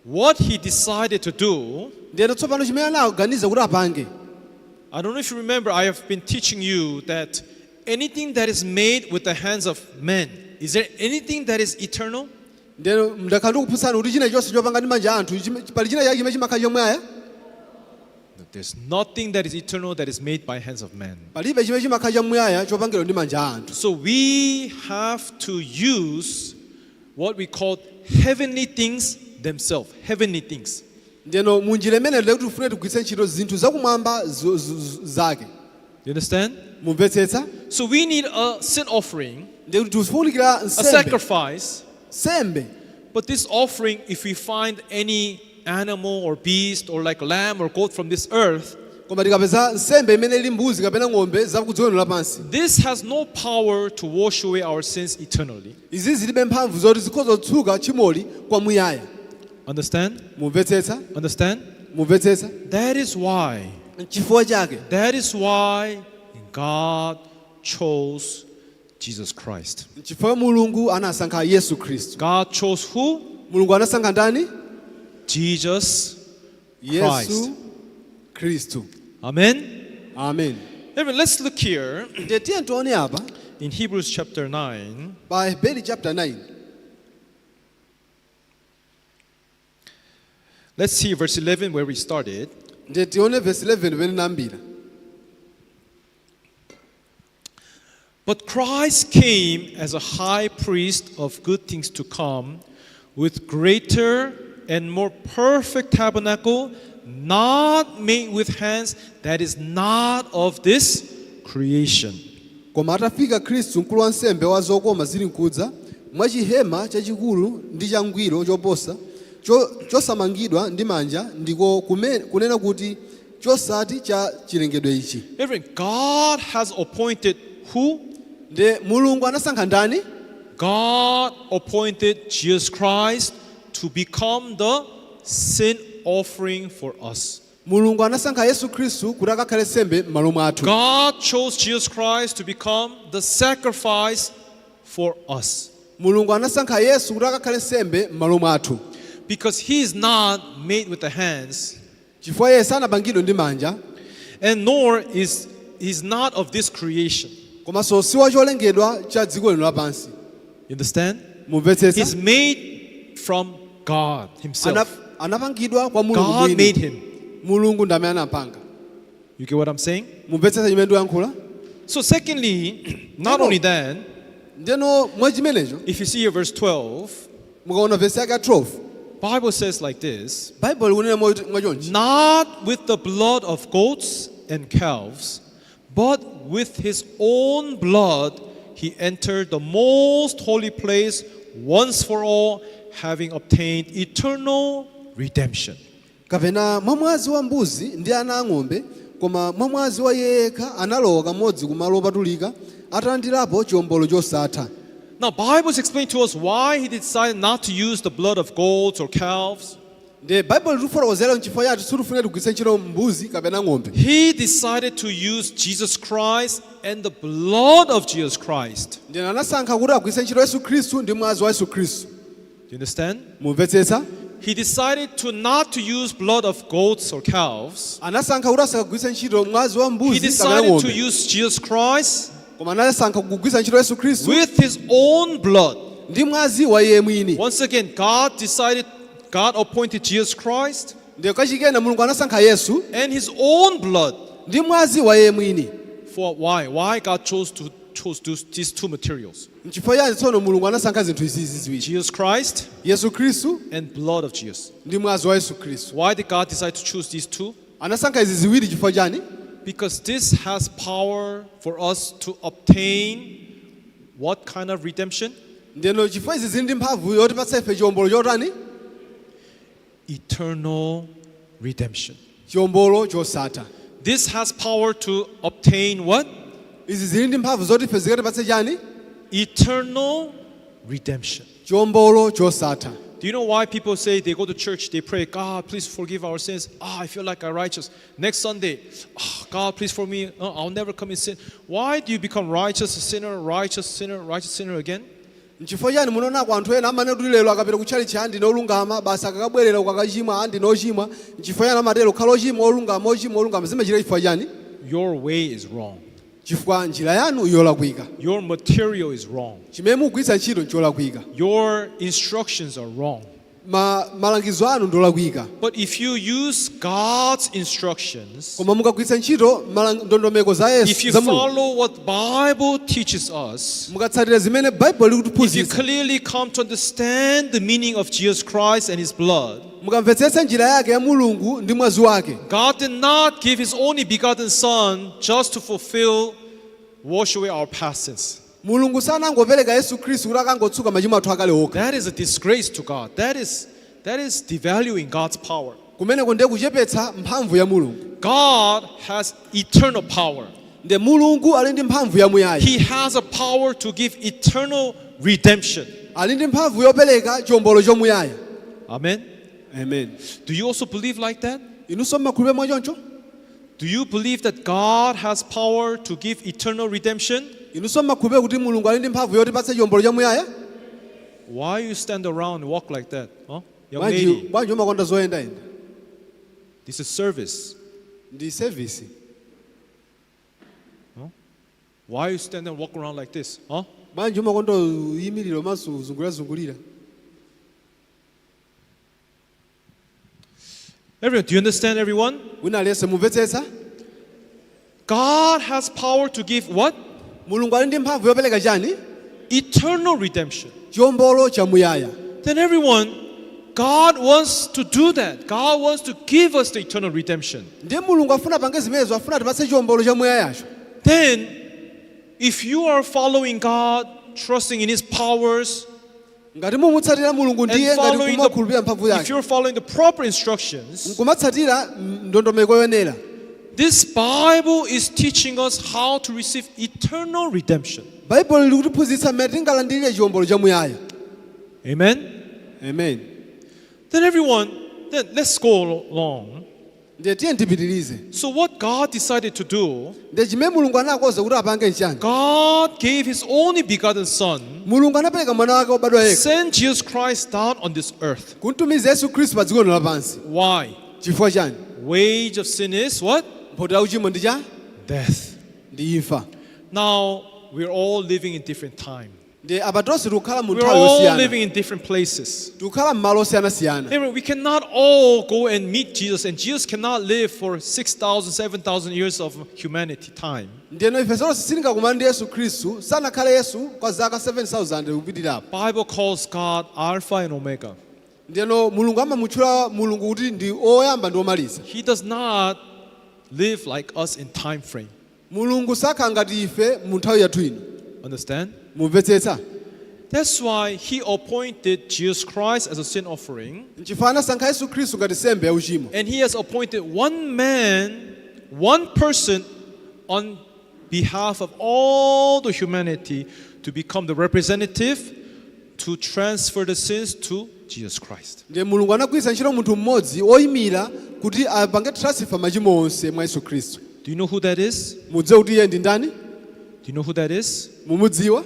what he decided to do, Ndiyeno tsopano chimene anaganiza kuti apange, I don't know if you remember, I have been teaching you that anything that is made with the hands of men, is there anything that is eternal? Ndiyeno ndakhala ndikuphunzitsani kuti china chonse chopanga ndi manja anthu pali china chake chimene chimakhala chamuyaya? No, there's nothing that is eternal that is made by hands of men. Palibe chimene chimakhala chamuyaya chopangidwa ndi manja a anthu. So we have to use what we call heavenly things themselves. Heavenly things. Ndiyeno munjira imene ndikuti tifune tigwiritse ntchito zinthu zakumwamba zake. You understand? Mumvetsetsa? So we need a sin offering, Ndikuti tikufunikira a nsembe, sacrifice. nsembe. But this offering, if we find any animal or beast or like lamb or goat from this earth, Koma tikapeza nsembe imene ili mbuzi kapena ng'ombe zakudziko lapansi, this has no power to wash away our sins eternally. Izi zilibe mphamvu zoti zikhoza kutsuka tchimoli kwamuyaya. Understand? Mumvetsetsa? Understand? Mumvetsetsa? That is why, Chifukwa chake, that is why God chose Jesus Christ. Chifukwa Mulungu anasankha Yesu Khristu. God chose who? Mulungu anasankha ndani? Jesus Yesu Christ. Khristu. Amen. Amen. Everyone, let's look here Ndiye tiye tione apa in Hebrews chapter 9. pa Heberi chapter 9. Let's see verse 11 where we started. Ndiye tione verse 11 pamene tinayambira. But Christ came as a high priest of good things to come, with greater and more perfect tabernacle, not made with hands, that is not of this creation. Koma atafika Khristu mkulu wa nsembe wa zokoma zili nkudza, mwachihema chachikulu ndi changwiro choposa, chosamangidwa ndi manja, ndiko kunena kuti chosati cha chilengedwe ichi. Everyone, God has appointed who? Ndiye Mulungu anasankha ndani? God appointed Jesus Christ to become the sin offering for us. Mulungu anasankha Yesu Khristu kuti akakhale nsembe m'malo mwathu. God chose Jesus Christ to become the sacrifice for us. Mulungu anasankha Yesu kuti akakhale nsembe m'malo mwathu. Because he is not made with the hands, Chifukwa iye sanapangidwe ndi manja, and nor is he's not of this creation. Komanso si wa cholengedwa cha dziko lino lapansi. You understand? Mumvetsetsa? He's made from God himself. Anapangidwa kwa Mulungu God mwini. made him. Mulungu ndi amene anampanga. You get what I'm saying? Mumvetsetsa chimene ndikuyankhula? So secondly, not Ndeno- only that, Ndeno mwa chimenecho, if you see here verse 12, mukaona vesi yake ya 12, Bible says like this: Baibulo likunena mwachonchi, "Not with the blood of goats and calves, but with his own blood he entered the most holy place once for all, having obtained eternal redemption." Kapena mwa mwazi wa mbuzi ndi ana ang'ombe, koma mwa mwazi wa iye yekha analowa kamodzi kumalo opatulika atalandirapo chiwombolo chosatha. Now, Bible is explaining to us why he decided not to use the blood of goats or calves. Ndi Baibulo likufotokozera nchifukwa chake sitifuna tigwiritse ntchito mbuzi kapena ng'ombe. He decided to use Jesus Christ and the blood of Jesus Christ. Ndi anasankha kuti agwiritse ntchito Yesu Khristu ndi mwazi wa Yesu Khristu. Do you understand? Mumvetsetsa? He decided to not to use blood of goats or calves. Anasankha kuti asakagwiritse ntchito mwazi wa He mbuzi kapena decided to ng'ombe, use Jesus Christ koma anasankha kugwiritsa ntchito Yesu Khristu with his own blood. Ndi mwazi wa iye mwini. Once again, God decided, God appointed Jesus Christ. Ndiye kachikena Mulungu anasankha Yesu and his own blood. Ndi mwazi wa iye mwini. For why? Why God chose these two materials? Nchifukwa chani tsono Mulungu anasankha zinthu izizi ziwiri? Jesus Christ Yesu Khristu and blood of Jesus. Ndi mwazi wa Yesu Khristu. Why did God decide to choose these two? Anasankha izi ziwiri chifukwa chani? Because this has power for us to obtain what kind of redemption? Ndeno chifukwa izi zili ndi mphamvu yotipatsa ife chiwombolo chotani? Eternal redemption. Chiwombolo chosatha. This has power to obtain what? Izi zili ndi mphamvu zoti ife zikatipatse chani? Eternal redemption. Chiwombolo chosatha. Do you know why people say they go to church, they pray, "God, please forgive our sins. Ah, I feel like I'm righteous." Next Sunday, "Ah, God, please forgive me. I'll never commit sin." Why do you become righteous sinner, righteous sinner, righteous sinner again? Nchifukwa chani munaonako anthu ena amanena kuti lero akapita kutchalitchi ndine olungama basi akakabwerera ukakachimwa ndine ochimwa nchifukwa chani amatero kukhala ochimwa olungama ochimwa olungama zimachita chifukwa chani? Your way is wrong. Chifukwa njira yanu yolakwika. Your material is wrong. Chimene mukugwiritsa ntchito ncholakwika. Your instructions are wrong. Ma, malangizo anu ndolakwika. But if you use God's instructions, Koma mukagwiritsa ntchito ndondomeko za if Yesu you za Mulungu follow what Bible teaches us, mukatsatira zimene Baibulo if you likutiphunzitsa clearly come to understand the meaning of Jesus Christ and his blood, mukamvetsetsa njira yake ya Mulungu ndi mwazi wake. God did not give his only begotten Son just to fulfill, wash away our past sins. Mulungu sanangopereka Yesu Khristu kuti akangotsuka machimo athu akale okha. That is a disgrace to God. That is devaluing God's power. Kumeneko ndiye kuchepetsa mphamvu ya Mulungu. God has eternal power. Ndiye Mulungu ali ndi mphamvu yamuyaya. He has a power to give eternal redemption. Ali ndi mphamvu yopereka chiwombolo chomuyaya. Amen. Amen. Do you also believe like that? Inunso mmakhulupirira mwachoncho? Do you believe that God has power to give eternal redemption? Inunso mmakhulupirira kuti Mulungu ali ndi mphamvu yotipatsa chiwombolo chamuyaya? Why you stand around and walk like that? Huh? Young Bwanji lady, bwanji umakonda zoyendayenda? This is service. Ndi service. Why you stand and walk around like this? Huh? Bwanji umakonda uyimirira umaso uzungulirazungulira? Everyone, do you understand, everyone? Wina aliyense mumvetsetsa? God has power to give what? Mulungu ali ndi mphamvu yopereka chani? Eternal redemption. Chiwombolo chamuyaya. Then everyone, God wants to do that. God wants to give us the eternal redemption. Ndiye Mulungu afuna pange zimenezo afuna atipatse chiwombolo chamuyayacho. Then, if you are following God, trusting in His powers, Ngati mumutsatira Mulungu and ndiye ngati following kumakhulupirira mphamvu the, if yake you're following the proper instructions, nkumatsatira ndondomeko yoyenera this Bible is teaching us how to receive eternal redemption. Baibulo likutiphunzitsa mmene tingalandirire chiwombolo chamuyaya. Amen. Amen. Then everyone, then let's go along. Ndiye tiye ndipitirize. So what God decided to do, Ndiye chimene Mulungu anakonza kuti apange nchani? God gave His only begotten Son, Mulungu anapereka mwana wake wobadwa yekha sent Jesus Christ down on this earth. kuntumiza Yesu Khristu pa dziko lino lapansi. Why? Chifukwa chani? Wage of sin is what? Mphotho ya uchimo ndi cha? Death. Ndi imfa. Now we're all living in different time. Ndiye apa tonse tikukhala mu We're nthawi all yosiyana. living in different places. Tikukhala m'malo osiyanasiyana. Amen. We cannot all go and meet Jesus, and Jesus cannot live for 6,000, 7,000 years of humanity time. Ndiyeno ife sonse sitingakumane ndi Yesu Khristu sanakhale Yesu kwa zaka 7000 kupitirapo. Bible calls God Alpha and Omega. Ndiyeno Mulungu amamutchula Mulungu kuti ndi oyamba ndi omaliza. He does not live like us in time frame. Mulungu sakhala ngati ife mu nthawi yathu ino. Understand? Mumvetsetsa? That's why he appointed Jesus Christ as a sin offering, Nchifukwa anasankha Yesu Khristu ngati nsembe ya uchimo. And he has appointed one man, one person on behalf of all the humanity to become the representative to transfer the sins to Jesus Christ. Ndiye Mulungu anagwiritsa ntchito munthu mmodzi oyimira kuti apange transfer machimo onse mwa Yesu Khristu. Do you know who that is? Mudziwe kuti iye ndi ndani? Do you know who that is? Mumudziwa?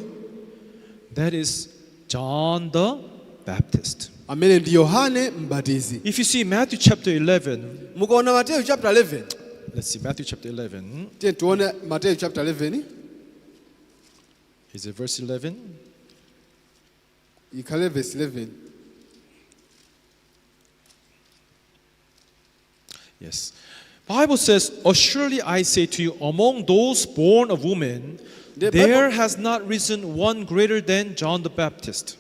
That is John the Baptist. Amene ndi Yohane Mbatizi. If you see Matthew chapter 11, Mukaona Mateyu chapter 11, let's see Matthew chapter 11. tiye tione Mateyu chapter 11. Is it verse 11? Ikhale verse 11. Yes. Bible says, "Assuredly I say to you, among those born of women, The there Bible- has not risen one greater than John the Baptist."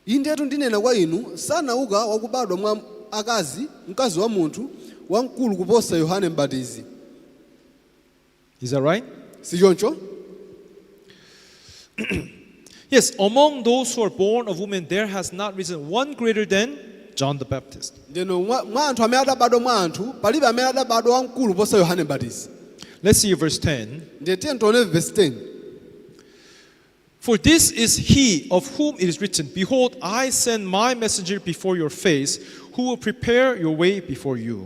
Indetu ndinena kwa inu, sanauka wakubadwa mwa akazi, mkazi wa munthu, wamkulu kuposa Yohane Mbatizi. Is that right? Sichoncho? Yes, among those who are born of women, there has not risen one greater than John the Baptist. Ndeno mwa anthu amene adabadwa mwa anthu, palibe amene adabadwa wamkulu kuposa Yohane Mbatizi. Let's see verse 10. Ndiye tiye tione verse 10. For this is he of whom it is written, "Behold, I send my messenger before your face, who will prepare your way before you."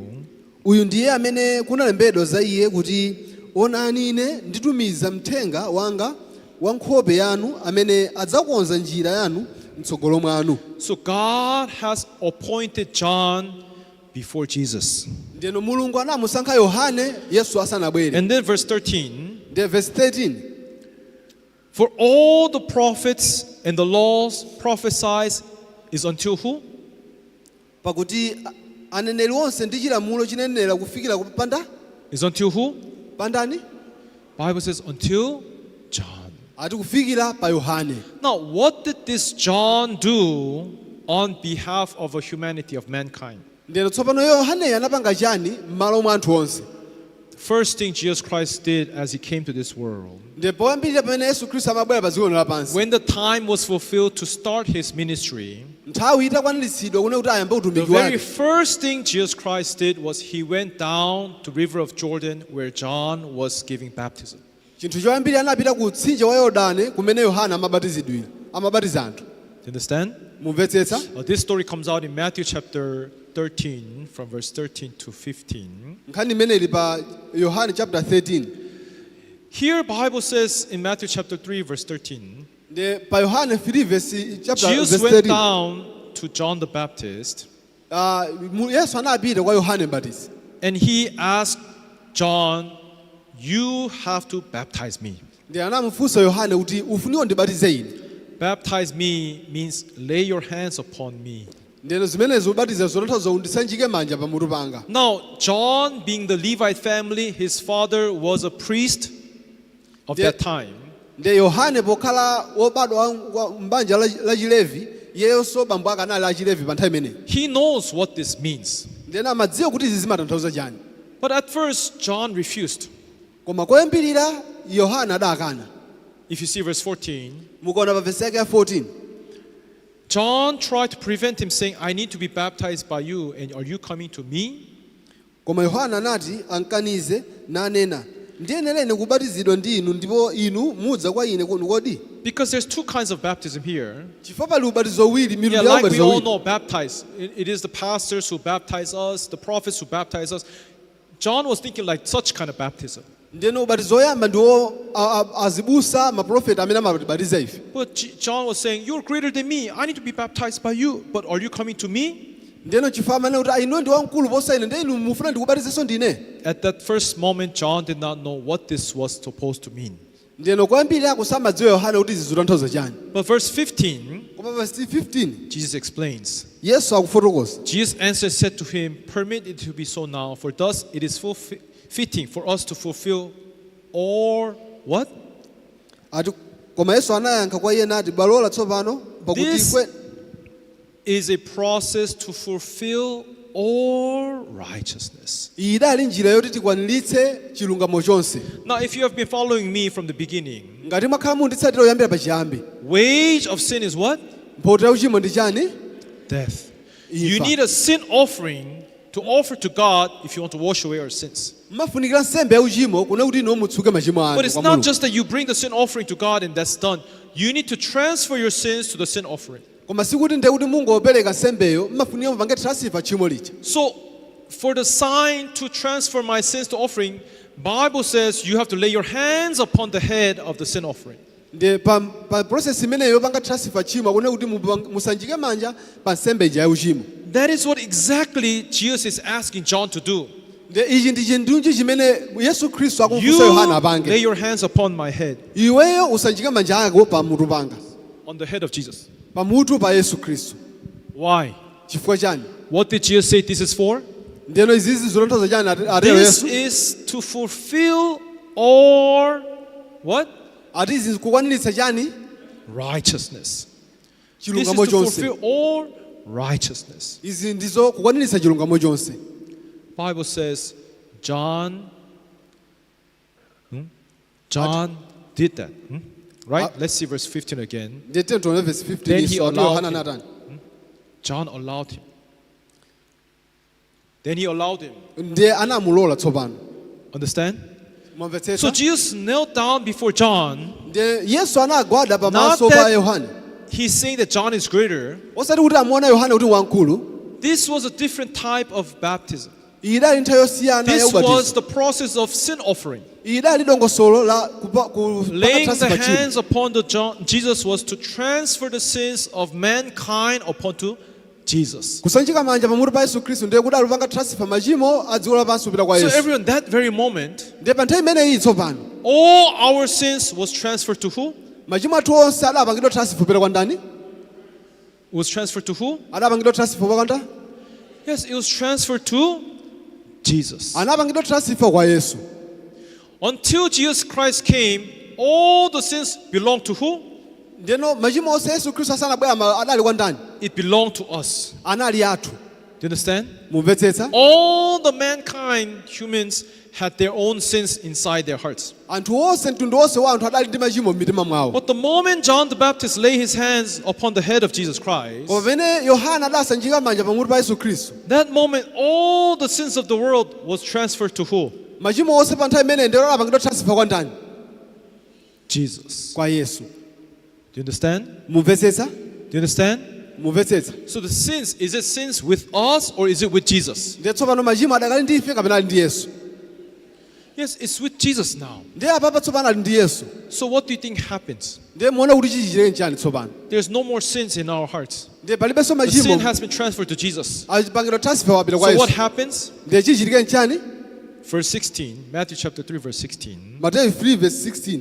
Uyu ndiye amene kunalembedwa za iye kuti, onani, ine nditumiza mthenga wanga wa nkhope yanu, amene adzakonza njira yanu mtsogolo mwanu. So God has appointed John before Jesus. Ndeno Mulungu anamusankha Yohane Yesu asanabwere. And then verse 13. Ndiye verse 13. For all the prophets and the laws prophesies is until who? Pakuti aneneri onse ndi chilamulo chinenera kufikira panda. Is until who? Pandani? Bible says until John. Ati kufikira pa Yohane. Now, what did this John do on behalf of a humanity of mankind? Ndeno tsopano Yohaneyo anapanga chani m'malo mwa anthu onse? First thing Jesus Christ did as he came to this world, Ndipo poyambirira pamene Yesu Khristu amabwera pa dziko lino lapansi, when the time was fulfilled to start his ministry, nthawi itakwaniritsidwa kune kuti ayambe the utumiki very wake, first thing Jesus Christ did was he went down to river of Jordan where John was giving baptism. Chinthu choyambirira anapita ku mtsinje wa Yorodani kumene Yohana amabatizidwira, amabatiza anthu. You understand? Mumvetsetsa? This story comes out in Matthew chapter 13, from verse 13 to 15. Nkhani imene ili pa Yohane chapter 13. Here, Bible says in Matthew chapter 3, verse 13, Ndi pa Yohane 3 verse chapter Jesus verse went 13. Down to John the Baptist Ah, Yesu anapita kwa Yohane Mbatizi and he asked John, "You have to baptize me." Ndi anamufunsa Yohane kuti, ufuniwa ndibatize ine. Baptize me means lay your hands upon me. Ndeno zimenezo ubatiza zotanthauza undisanjike manja pamutu panga. Now, John, being the Levite family, his father was a priest of that time. Ndiye Yohane pokhala wobadwa m'banja la Chilevi, iyenso bambo ake anali achilevi pa nthawi imeneyi. He knows what this means. Ndiyena amadziwa kuti izi zimatanthauza chani. But at first, John refused. Koma koyambirira Yohane adakana. If you see verse 14, Mukaona pa vesi yake ya 14, John tried to prevent him, saying, "I need to be baptized by you, and are you coming to me?" Koma Yohane anati ankanize nanena, ndiyenereni kubatizidwa ndi inu, ndipo inu mudza kwa ine kuno kodi? Because there's two kinds of baptism here. Chifukwa pali ubatizo uwiri, mitundu Yeah, ya like we ubatizo all uwiri. know, baptize. It is the pastors who baptize us, the prophets who baptize us. John was thinking like such kind of baptism. Ndiyeno ubatizo woyamba ndiwo azibusa, maprofeti amene amatibatiza ife. But John was saying, "You're greater than me. I need to be baptized by you. But are you coming to me?" Ndiyeno chifukwa amene kuti inu ndi wamkulu posa ine, ndiye inu mufuna ndikubatizenso ndine? At that first moment, John did not know what this was supposed to mean. Ndiyeno koyambirira samadziwa Yohane kuti izi zikutanthauza chani. But verse 15, Koma verse 15, Jesus explains. Yesu akufotokoza. Jesus answered and said to him, "Permit it to be so now, for thus it is fitting for us to fulfill all" what? Ati koma Yesu anayankha kwa iye nati, balola tsopano, pakuti This kwe is a process to fulfill all righteousness. Iyi idali njira yoti tikwaniritse chilungamo chonse. Now, if you have been following me from the beginning, Ngati mwakhala munditsatira kuyambira pachiyambi, wage of sin is what? Mphotho ya uchimo ndi chani? Death. You Imfa. Need a sin offering to offer to God if you want to wash away our sins. Mmafunikira nsembe ya uchimo kuna kuti inu mutsuke machimo anu But it's kwa not Mulungu. just that you bring the sin offering to God and that's done. You need to transfer your sins to the sin offering. Koma sikuti ndiye kuti mungopereka nsembeyo, mmafunika mupange transfer tchimo lija. So, for the sign to transfer my sins to offering, Bible says you have to lay your hands upon the head of the sin offering. Ndiye pa process imeneyo yopanga transfer tchimo akune kuti musanjike manja pa nsembe ija ya uchimo. That is what exactly Jesus is asking John to do. Ndiye ichi ndi chindunji chimene Yesu Khristu You akumfunsa Yohana lay apange. your hands upon my head, Iweyo usanjike manja ako pamutu panga, on the head of Jesus. Pamutu pa Yesu Khristu. Why? Chifukwa chani? What did Jesus say this is for? Ndiyeno izizi zotanthauza chani atero This Yesu? is to fulfill all what? Ati izi kukwaniritsa chani? Righteousness. This is Chilungamo to chonse. fulfill all righteousness. Izi ndizo kukwaniritsa chilungamo chonse. Bible says John John did that. Right? Let's see verse 15 again. Ndiye tione verse 15. Then he Iso ati allowed Yohana him. anatani? John allowed him. Then he allowed him. Ndiye anamulola tsopano. Understand? So Mwamvetsetsa? Jesus knelt down before John. Ndiye Yesu anagwada pamaso Not pa that- Yohane. He's saying that John is greater. Osati kuti amuona Yohane kuti wamkulu. This was a different type of baptism. Iyi idali nthawi yosiyana ya This was ubatizo. the process of sin offering. Iyi idali dongosolo la kupanga Laying the transfer tchimo. hands upon the John, Jesus was to transfer the sins of mankind upon to Jesus. Kusanjika manja pamutu pa Yesu Khristu ndiye kuti alupanga transfer machimo a dziko lapansi kupita kwa So Yesu. everyone, that very moment, Ndiye pa nthawi imeneyi tsopano all our sins was transferred to who? Machimo athu onse adapangidwa transfer kupita kwa ndani? Was transferred to who? Adapangidwa transfer kwa ndani? Yes, it was transferred to Jesus. Anapangidwa transfer kwa Yesu. Until Jesus Christ came, all the sins belonged to who? Ndiyeno machimo onse Yesu Khristu asanabwera adali kwa ndani? It belonged to us. Anali athu. Do you understand? Mumvetsetsa? All the mankind, humans, had their own sins inside their hearts. Anthu onse mtundu wonse wa anthu adali ndi machimo m'mitima mwawo. But the moment John the Baptist laid his hands upon the head of Jesus Christ, Koma pamene Yohana adasanjika manja pamutu pa Yesu Khristu, that moment all the sins of the world was transferred to who? Machimo onse pa nthawi imeneyi ndiye adapangidwa transfer kwa ndani? Jesus. Kwa Yesu. Do you understand? Mumvetsetsa? Do you understand? Mumvetsetsa? So the sins, is it sins with us or is it with Jesus? Ndiye tsopano machimo adakali ndi ife kapena ali ndi Yesu? Yes, it's with Jesus now. Ndiye apapa tsopano ali ndi Yesu. So what do you think happens? Ndiye muona kuti chichitike nchani tsopano? There's no more sins in our hearts. Ndiye palibenso The sin machimo. has been transferred to Jesus. Apangidwa transfer wapita kwa So what Yesu. Happens? Ndiye chichitike nchani? Verse 16, Matthew chapter 3, verse 16. Mateyu 3 verse 16.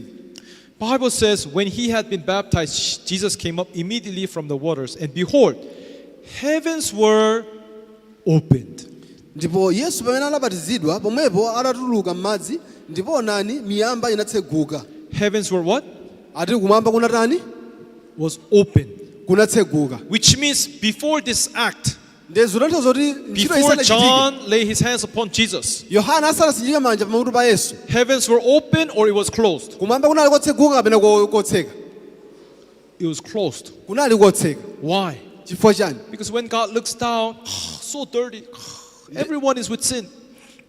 Bible says, when he had been baptized, Jesus came up immediately from the waters, and behold, heavens were opened. Ndipo Yesu pamene anabatizidwa pomwepo atatuluka m'madzi ndipo onani miyamba inatseguka. Heavens were what? Ati kumwamba kunatani? Was opened. Kunatseguka. Which means before this act, Ndiye zotanthauza kuti ntchito before isanachitike, John laid his hands upon Jesus, Yohana asanasanjike manja pamutu pa Yesu, heavens were open or it was closed? Kumwamba kunali kotseguka kapena kotseka? It was closed. Kunali kotseka. Why? Chifukwa chani? Because when God looks down, so dirty, everyone is with sin.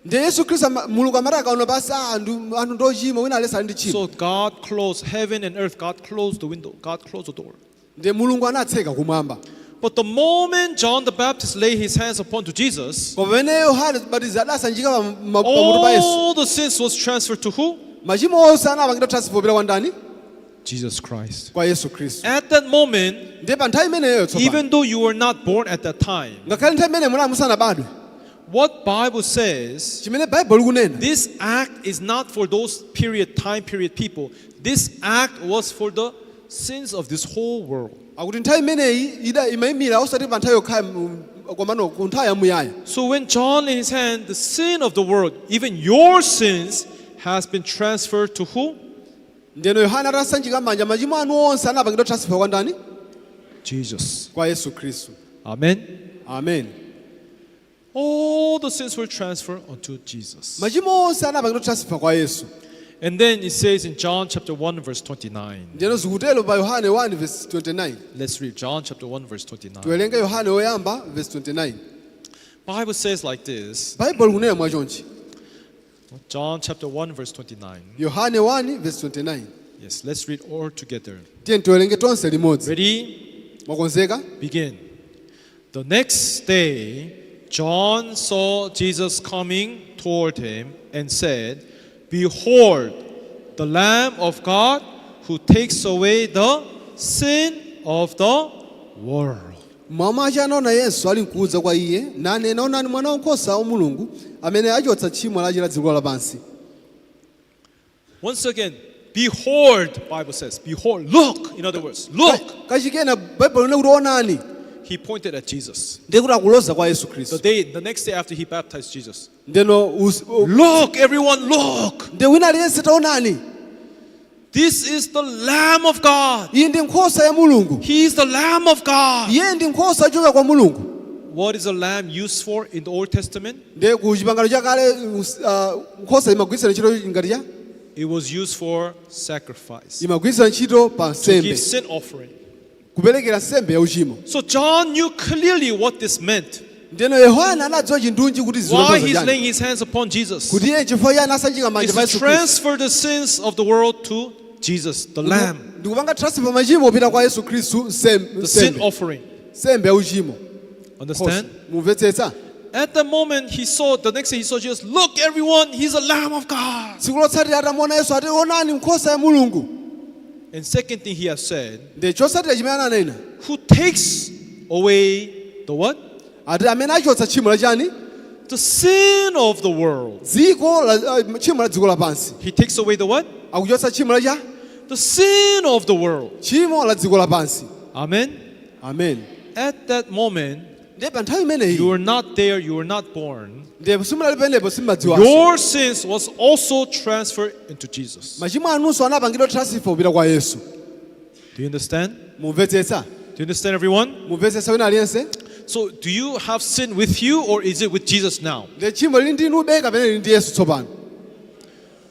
Ndiye Yesu Khristu Mulungu amati akaona pasi, "Ah, anthu ndochimwa wina aliyense ali ndi tchimo." So God closed heaven and earth. God closed the window. God closed the door. Ndiye Mulungu anatseka kumwamba. But the moment John the Baptist laid his hands upon to Jesus, Koma pamene Yohane Mbatizi adasanjika pamutu pa Yesu, all the sins was transferred to who? Machimo onse anapangidwa transfer kupita kwa ndani? Jesus Christ. Kwa Yesu Khristu. At that moment, Ndiye pa nthawi imeneyo tsopano, even though you were not born at that time, ngakhale nthawi imene munali musanabadwe, what Bible says, chimene Baibulo likunena, this act is not for those period, time period people. This act was for the sins of this whole world. Akuti nthawi imeneyi ida imayimira osati pa nthawi yokhayo komano ku nthawi yamuyaya. So when John laid his hand, the sin of the world, even your sins, has been transferred to who? Ndiyeno Yohana atasanjika manja machimo anu onse anapangidwa transfer kwa ndani? Jesus. Kwa Yesu Khristu. Amen. Amen. All the sins were transferred unto Jesus. Machimo onse anapangidwa transfer kwa Yesu. And then it says in John chapter 1 verse 29. Ndiyeno zikutero pa Yohane 1 verse 29. Let's read John chapter 1 verse 29. Tiwerenge Yohane woyamba verse 29. Bible says like this. Baibulo likunena mwachonchi. John chapter 1 verse 29. Yohane 1 verse 29. Yes, let's read all together. Tiye tiwerenge tonse limodzi. Ready? Mwakonzeka? Begin. The next day, John saw Jesus coming toward him and said, "Behold, the Lamb of God who takes away the sin of the world." Mamache anaona Yesu ali nkudza kwa iye nanena, "Onani mwana wankhosa wa Mulungu amene achotsa tchimo lache la dziko lapansi." Once again, behold, Bible says, behold, look, in other words, look. Kachikena Baibulo linena kuti onani. He pointed at Jesus. Ndiye kuti akuloza kwa Yesu The Khristu. day, the next day after he baptized Jesus. Ndeno Look, everyone, look. Ndiye wina aliyense taonani. This is the Lamb of God. Iyi ndi nkhosa ya Mulungu. He is the Lamb of God. Iye ndi nkhosa yochoka kwa Mulungu. What is a lamb used for in the Old Testament? Ndiye ku chipangano chakale nkhosa imagwiritsa ntchito ngati cha It was used for sacrifice, imagwiritsa ntchito pa to nsembe, give sin offering. Kuperekera nsembe ya uchimo. So John knew clearly what this meant. Ndeno Yohana anadziwa chindunji kuti Why zilondoza he's chani laying his hands upon Jesus. kuti iye chifukwa chani asanjika manja Is pa to Yesu Khristu. Transfer the sins of the world to Jesus, the Lamb, Ndikupanga transfer machimo kupita kwa Yesu Khristu the sin nsembe offering. Nsembe ya uchimo. Understand? Mumvetsetsa? At the moment he saw, the next day he saw Jesus, look, everyone, he's a Lamb of God. Tsiku lotsatira atamuona Yesu ati onani nkhosa ya Mulungu. And second thing he has said, Ndi chotsatira chimene ananena, who takes away the what? Ati amene achotsa tchimo lachani? The sin of the world. Dziko la tchimo la dziko lapansi. He takes away the what? Akuchotsa tchimo lacha The sin of the world. Tchimo la dziko lapansi. Amen. Amen. At that moment, Ndiye pa nthawi imeneyi, you were not there, you were not born. Ndiye simunali penepo simumadziwanso. Your sins was also transferred into Jesus. Machimo anunso anapangidwa transfer kupita kwa Yesu. Do you understand? Mumvetsetsa? Do you understand, everyone? Mumvetsetsa wina aliyense? So, do you have sin with you or is it with Jesus now? Ndiye tchimo lili ndi inube kapena lili ndi Yesu tsopano?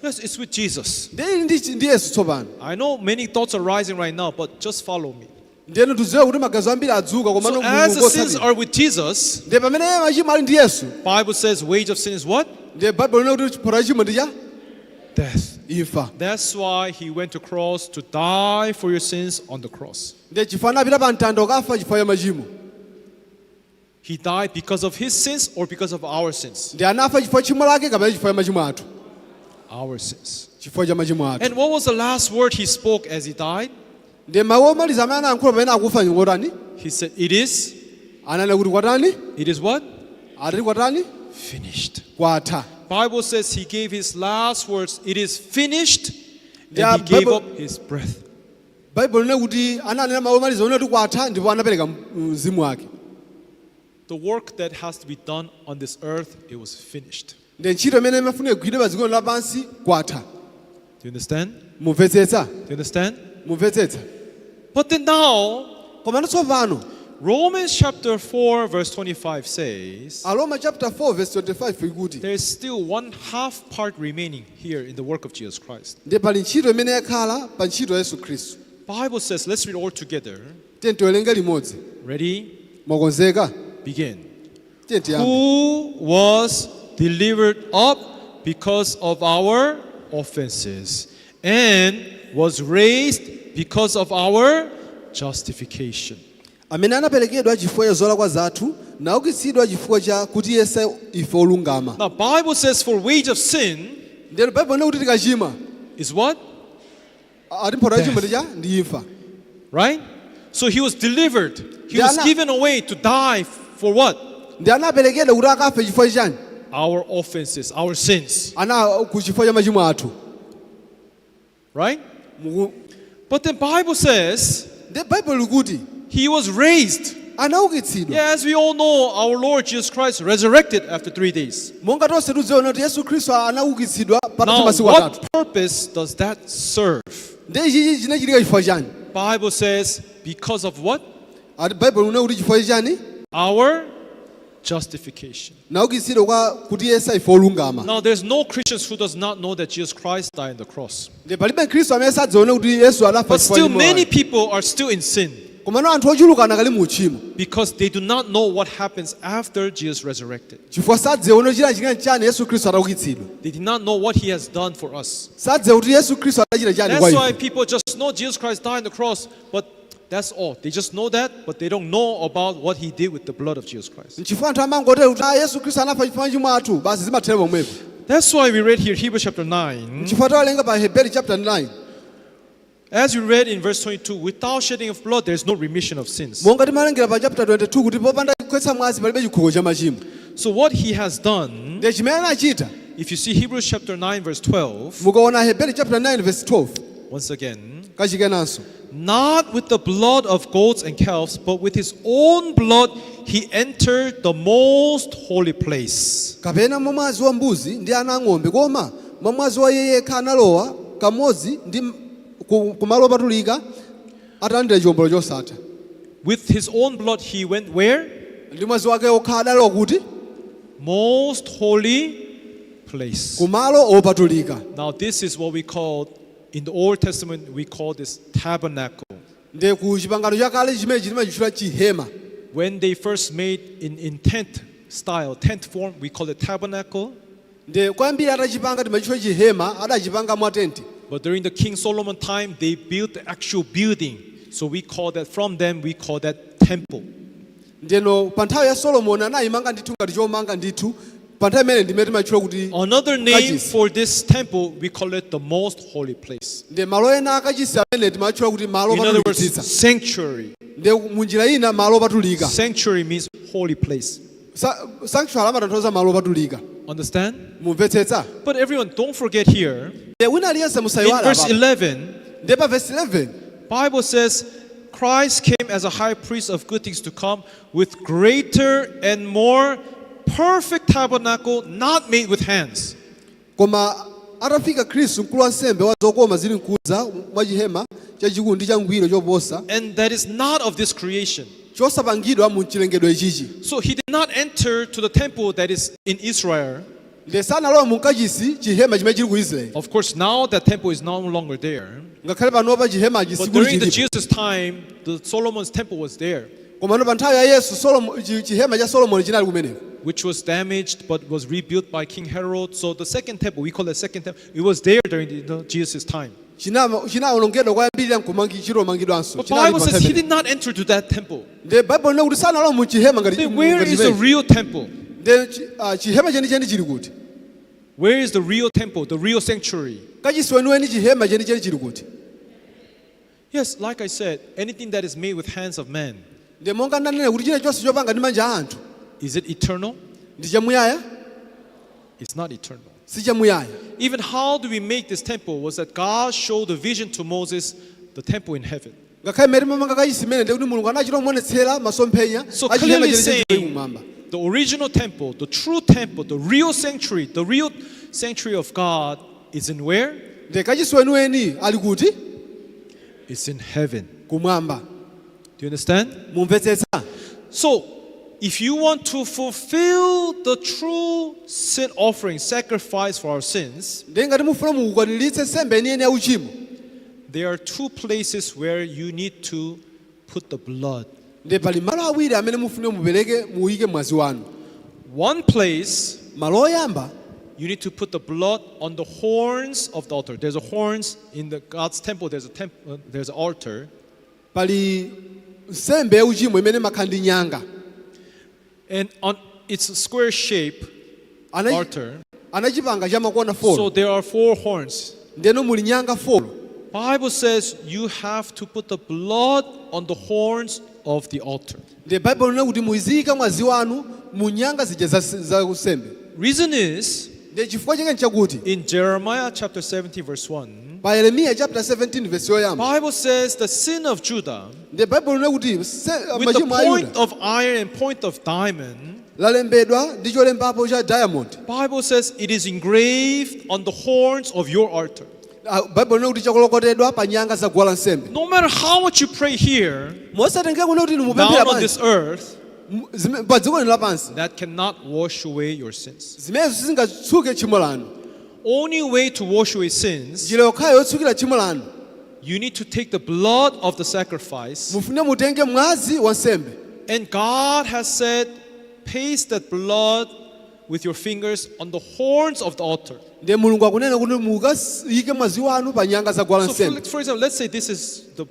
Yes, it's with Jesus. Ndiye lili ndi Yesu tsopano. I know many thoughts are rising right now, but just follow me. Ndiyeno tidziwe kuti magazi ambiri adzuka komano So, as the sins are with Jesus, ndiye pamene machimo ali ndi Yesu, Bible says wage of sin is what? Ndiye Baibulo linena kuti mphotho ya tchimo ndi cha Death. Imfa. That's why he went to cross to die for your sins on the cross. Ndiye chifukwa anapita pa mtanda ukafa chifukwa cha machimo. He died because of his sins or because of our sins? Ndiye anafa chifukwa tchimo lake kapena chifukwa cha machimo athu? Our sins. Chifukwa cha machimo athu. And what was the last word he spoke as he died? Ndiye mawu omaliza amene anayankhula pamene akufa ngotani? He said, "It is, Ananena kuti kwatani? It is what? Atati kwatani? Finished." Kwatha. Bible says he gave his last words, "It is finished," and Yeah, he gave Bible- up his breath. Baibulo linena kuti ananena mawu omaliza onena kuti kwatha ndipo anapereka mzimu wake. The work that has to be done on this earth, it was finished. Ndiye ntchito imene imafuna igwidwe pa dziko lapansi kwatha. Do you understand? Mumvetsetsa? Do you understand? Mumvetsetsa? But then now, Komano tsopano, Romans chapter 4, verse 25 says, Aroma chapter 4 verse 25 ikuti, there is still one half part remaining here in the work of Jesus Christ. Ndiye pali ntchito imene yakhala pa ntchito ya Yesu Khristu. Bible says, let's read all together. Tiye tiwerenge limodzi. Ready? Mwakonzeka? Begin. Tiye tiyambe. Who was delivered up because of our offenses and was raised because of our justification. Amene anaperekedwa chifukwa cha zolakwa zathu naukitsidwa chifukwa cha kutiyesa ife olungama. Now, Bible says for wage of sin Ndiyeno Baibulo linena kuti tikachimwa, is what? Ati mphotho ya tchimo ndi cha ndi imfa. Right? So he was delivered. He was Ndiana- given away to die for what? Ndi anaperekedwa kuti akafe chifukwa chani? Our offenses, our sins. Ana ku chifukwa cha machimo athu. Right? Muku- But the Bible says Ndi Baibulo likuti he was raised. Anaukitsidwa. Yeah, as we all know, our Lord Jesus Christ resurrected after 3 days. Monga tonse tidziona kuti Yesu Khristu anaukitsidwa patatha Now, masiku atatu. what purpose does that serve? Ndi ichichi chinachitika chifukwa chani? Bible says because of what? Ati Baibulo linena kuti chifukwa chani? Our justification. Naukitsidwa kwa kutiyesa ife olungama. Now, there's no Christians who does not know that Jesus Christ died on the cross. Ndi palibe Mkhristu amene sadzione kuti Yesu adafa But chifukwa still, chimo many lake. people are still in sin Komano anthu ochuluka anakali mu uchimo because they do not know what happens after Jesus resurrected. chifukwa sadziona chinachitika chani Yesu Khristu ataukitsidwa. They did not know what he has done for us. Sadziwa kuti Yesu Khristu adachita chani kwa That's why ife. people just know Jesus Christ died on the cross, but that's all. They just know that, but they don't know about what he did with the blood of Jesus Christ. Nchifukwa anthu amangotera kuti ah, Yesu Khristu anafa chifukwa cha machimo athu basi zimathera pomwepo. That's why we read here Hebrews chapter 9. Chifukwa tawerenga pa Heberi chapter 9. As we read in verse 22, without shedding of blood, there is no remission of sins. Monga timawerengera pa chapter 22 kuti popanda kukhetsa mwazi palibe chikhululukiro cha machimo. So, what he has done, Ndiye chimene anachita, if you see Hebrews chapter 9, verse 12, mukaona Heberi chapter 9 verse 12, once again, kachikenanso, Not with the blood of goats and calves, but with his own blood he entered the most holy place. Kapena mwa mwazi wa mbuzi ndi ana ang'ombe, koma mwa mwazi wa iye yekha analowa kamodzi ndi kumalo opatulika atalandira chiwombolo chosatha. With his own blood he went where? Ndi mwazi wake okha adalowa kuti? Most holy place. Kumalo opatulika. Now this is what we call, in the Old Testament, we call this tabernacle. Ndi ku chipangano chakale chimene timachitchula chihema. When they first made in tent style, tent form, we call it tabernacle. Ndi kwambiri atachipanga timachitchula chihema, adachipanga mwa tenti. But during the King Solomon time, they built the actual building. So we call that, from them, we call that temple. Ndeno pa nthawi ya Solomoni anayimanga ndithu ngati chomanga ndithu, pa nthawi imene ndimene timachitchula kuti Another name kachisi. For this temple, we call it the most holy place. Ndi malo ena akachisi amene timachitchula kuti malo In other words, opatulikitsitsa. Sanctuary. Ndi munjira ina malo opatulika. Sanctuary means holy place. Sanctuary amatanthauza malo opatulika. Understand? Mumvetsetsa? But everyone, don't forget here, Ndi wina aliyense in musayiwala verse apa. 11, Ndi pa verse 11, Bible says, Christ came as a high priest of good things to come with greater and more perfect tabernacle not made with hands. Koma atafika Khristu mkulu wa nsembe wa zokoma zili mkudza mwa chihema chachikulu ndi changwiro choposa, And that is not of this creation. Chosapangidwa mu chilengedwe ichichi. So he did not enter to the temple that is in Israel. Ndi sanalowa mu kachisi chihema chimene chili ku Israeli. Of course, now that temple is no longer there. Ngakhale panopa chihemachi But sikuli during the chilipo. Jesus time, the Solomon's temple was there, Komano pa nthawi ya Yesu chihema cha Solomoni chinali kumeneko, which was damaged but was rebuilt by King Herod. So the second temple, we call it second temple, it was there during Jesus' time. Chinawonongedwa kwayambirira nkumangidwanso. But Bible says he did not enter to that temple. Ndi Baibulo lina kuti sanalowa mu chihema ngati Then where ngati is the chimenechi. Real temple? Ndi chihema chenicheni chili kuti? Where is the real temple, the real sanctuary? Kachisi weniweni, chihema chenicheni chili kuti? Yes, like I said, anything that is made with hands of men, Ndi monga ndanena kuti chilichonse chopanga ndi manja a anthu, is it eternal? Ndi chamuyaya? It's not eternal. Si chamuyaya. Even how do we make this temple was that God showed the vision to Moses, the temple in heaven. Ngakhale mmene timamanga kachisi imene ndi kuti Mulungu anachita kumuonetsera masomphenya So a chihema clearly chenicheni chili saying kumwamba. The original temple, the true temple, the real sanctuary of God is in where? Ndi kachisi weniweni ali kuti? It's in heaven. Kumwamba. Do you understand? Mumvetsetsa? So, if you want to fulfill the true sin offering, sacrifice for our sins, Ndi ngati mufuna mukukwaniritse nsembe yeniyeni ya uchimo, there are two places where you need to put the blood. Ndi pali malo awiri amene mufune mupereke muyike mwazi wanu. One place, Malo oyamba, you need to put the blood on the horns of the altar. There's a horns in the God's temple. There's an altar. Pali nsembe ya uchimo imene imakhala ndi nyanga. And on it's a square shape altar. Anachipanga cha makona So 4. there are four horns. Ndeno muli nyanga 4. Bible says you have to put the blood on the horns of the altar. Ndi Baibulo lina kuti muziyika mwazi wanu mu nyanga zija za nsembe. Reason is Ndi chifukwa chake nchakuti in Jeremiah chapter 17 verse 1, pa Yeremiya chapter 17 verse yoyamba, Bible says the sin of Judah ndi Baibulo lina kuti with the machimo a point Yuda of iron and point of diamond, lalembedwa ndi cholembapo cha diamond. Bible says it is engraved on the horns of your altar. Ah, Baibulo lina kuti chakolokotedwa pa nyanga za guwa lansembe. No matter how much you pray here, Mosatengera kuna kuti mupemphera down on bwanji, this earth, pa dziko lino lapansi, that cannot wash away your sins. Zimenezo sizingatsuke tchimo lanu. Only way to wash away sins, Njira yokhayo yotsukira tchimo lanu, you need to take the blood of the sacrifice. Mufune mutenge mwazi wa nsembe. And God has said, paste that blood with your fingers on the horns of the altar. Ndiye Mulungu akunena kuti mukayike mwazi wanu pa nyanga za guwa So, for, lansembe. for example, let's say this is the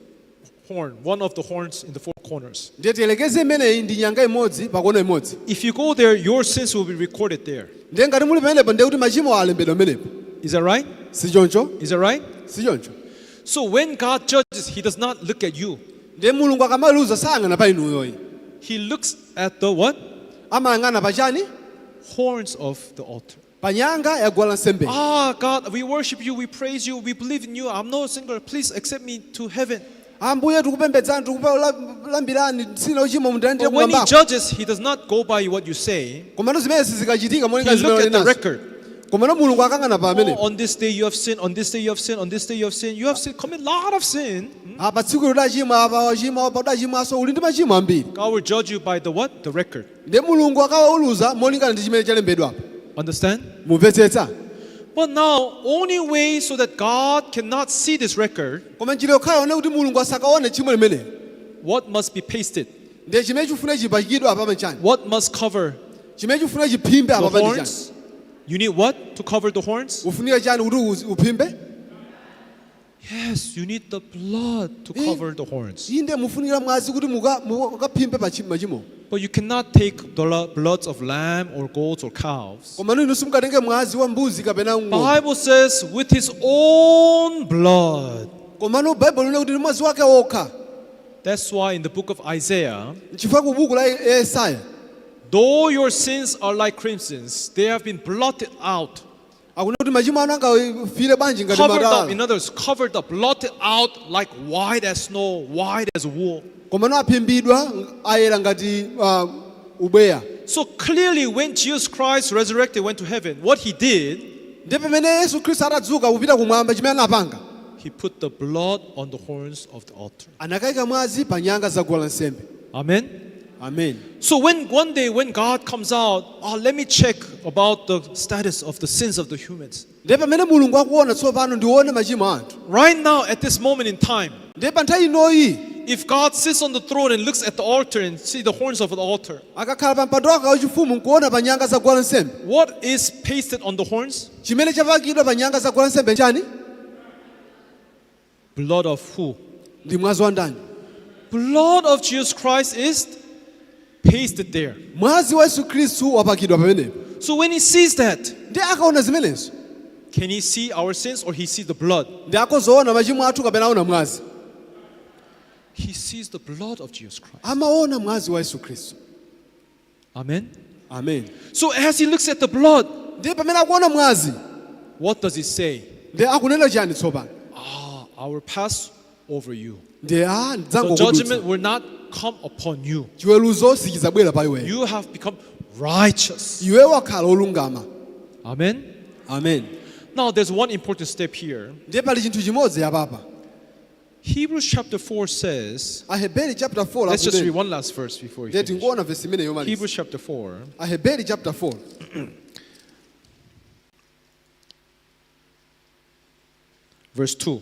horn, one of the horns in the four corners. Ndiye tiyelekeze imeneyi ndi nyanga imodzi pa kona imodzi. If you go there, your sins will be recorded there. Ndiye ngati muli pamenepo ndiye kuti machimo alembedwa pamenepo. Is that right? Si choncho? Is that right? Si choncho? So when God judges, He does not look at you. Ndiye Mulungu akamaweruza sayang'ana pa inuyoyi. He looks at the what? Amayang'ana pachani? Horns of the altar. Pa nyanga ya guwa lansembe. Ah, God, we worship you, we praise you, we believe in you. I'm no sinner. Please accept me to heaven. Ambuye, tikupembedzani, tikulambirani, sine ochimwa, mundilandire But when he kumwambako. judges, he does not go by what you say. Komano zimene sizikachitika molinga He zimene look at the unenazo. record. Komano Mulungu akang'ana pa Oh, amenepo. on this day you have sinned, on this day you have sinned, on this day you have sinned. You have sinned, commit a lot of sin. Apa tsiku ilo udachimwa, apa wachimwa, apa udachimwaso, uli ndi machimo ambiri. God will judge you by the what? The record. Ndiye Mulungu akawaweruza molingana ndi chimene chalembedwapo. Understand? Mumvetsetsa? But now, only way so that God cannot see this record, Koma njira yokhayo one kuti Mulungu asakaone tchimo limeneli, what must be pasted? Ndiye chimene chifuna chipachikidwa apa chani? What must cover Chimene chifuna chiphimbe the apa ndi chani? horns? You need what to cover the horns? Ufunika chani kuti uphimbe? Yes, you need the blood to Eh. cover the horns. Inde, mufunikira mwazi kuti mukaphimbe pa machimo. But you cannot take the bloods of lamb or goats or calves. Koma inu simungatenge mwazi wa mbuzi kapena ng'ombe. Bible says with his own blood. Komano Baibulo lina kuti ndi mwazi wake wokha. That's why in the book of Isaiah, Nchifukwa ku buku la Yesaya, though your sins are like crimsons, they have been blotted out, akunena kuti machimo anu angafire bwanji ngati covered up, in matalala, others, covered up, blotted out like white as snow, white as wool. Komano aphimbidwa, ayera ngati ubweya. So clearly, when Jesus Christ resurrected, went to heaven, what he did, Ndiye pamene Yesu Khristu atadzuka kupita kumwamba, chimene anapanga, he put the blood on the horns of the altar. Anakayika mwazi pa nyanga za guwa lansembe. Amen. Amen. So when one day when God comes out, oh, let me check about the status of the sins of the humans. Ndiye pamene Mulungu akuona tsopano, ndione machimo a anthu. Right now, at this moment in time, Ndiye pa nthawi inoyi, if God sits on the throne and looks at the altar and see the horns of the altar, akakhala pa mpando wake wachifumu nkuona pa nyanga za guwa lansembe, what is pasted on the horns? Chimene chapakidwa pa nyanga za guwa lansembe chani? Blood of who? Ndi mwazi wa ndani? Blood of Jesus Christ is pasted there. Mwazi wa Yesu Khristu wapakidwa pamenepo. So when he sees that, Ndiye akaona zimenezo, can he see our sins or he sees the blood? Ndi akozoona machimo athu kapena aona mwazi? He sees the blood of Jesus Christ. Amaona mwazi wa Yesu Khristu. Amen. Amen. So as he looks at the blood, Ndiye pamene akuona mwazi, what does he say? Ndiye akunena chani tsopano? Ah, I will pass over you. Ndiye a The ndidzangokudutsa. judgment will not come upon you. Chiweruzo sichidzabwera pa iweyo. You have become righteous. Iwe wakhala olungama. Amen. Amen. Now there's one important step here. Ndiye pali chinthu chimodzi apapa. Hebrews chapter 4 says, Aheberi chapter 4 let's just read akunena. one last verse before we Ndiye finish. tingoona vesi imene yomaliza. Hebrews chapter 4. Aheberi chapter 4. Verse 2.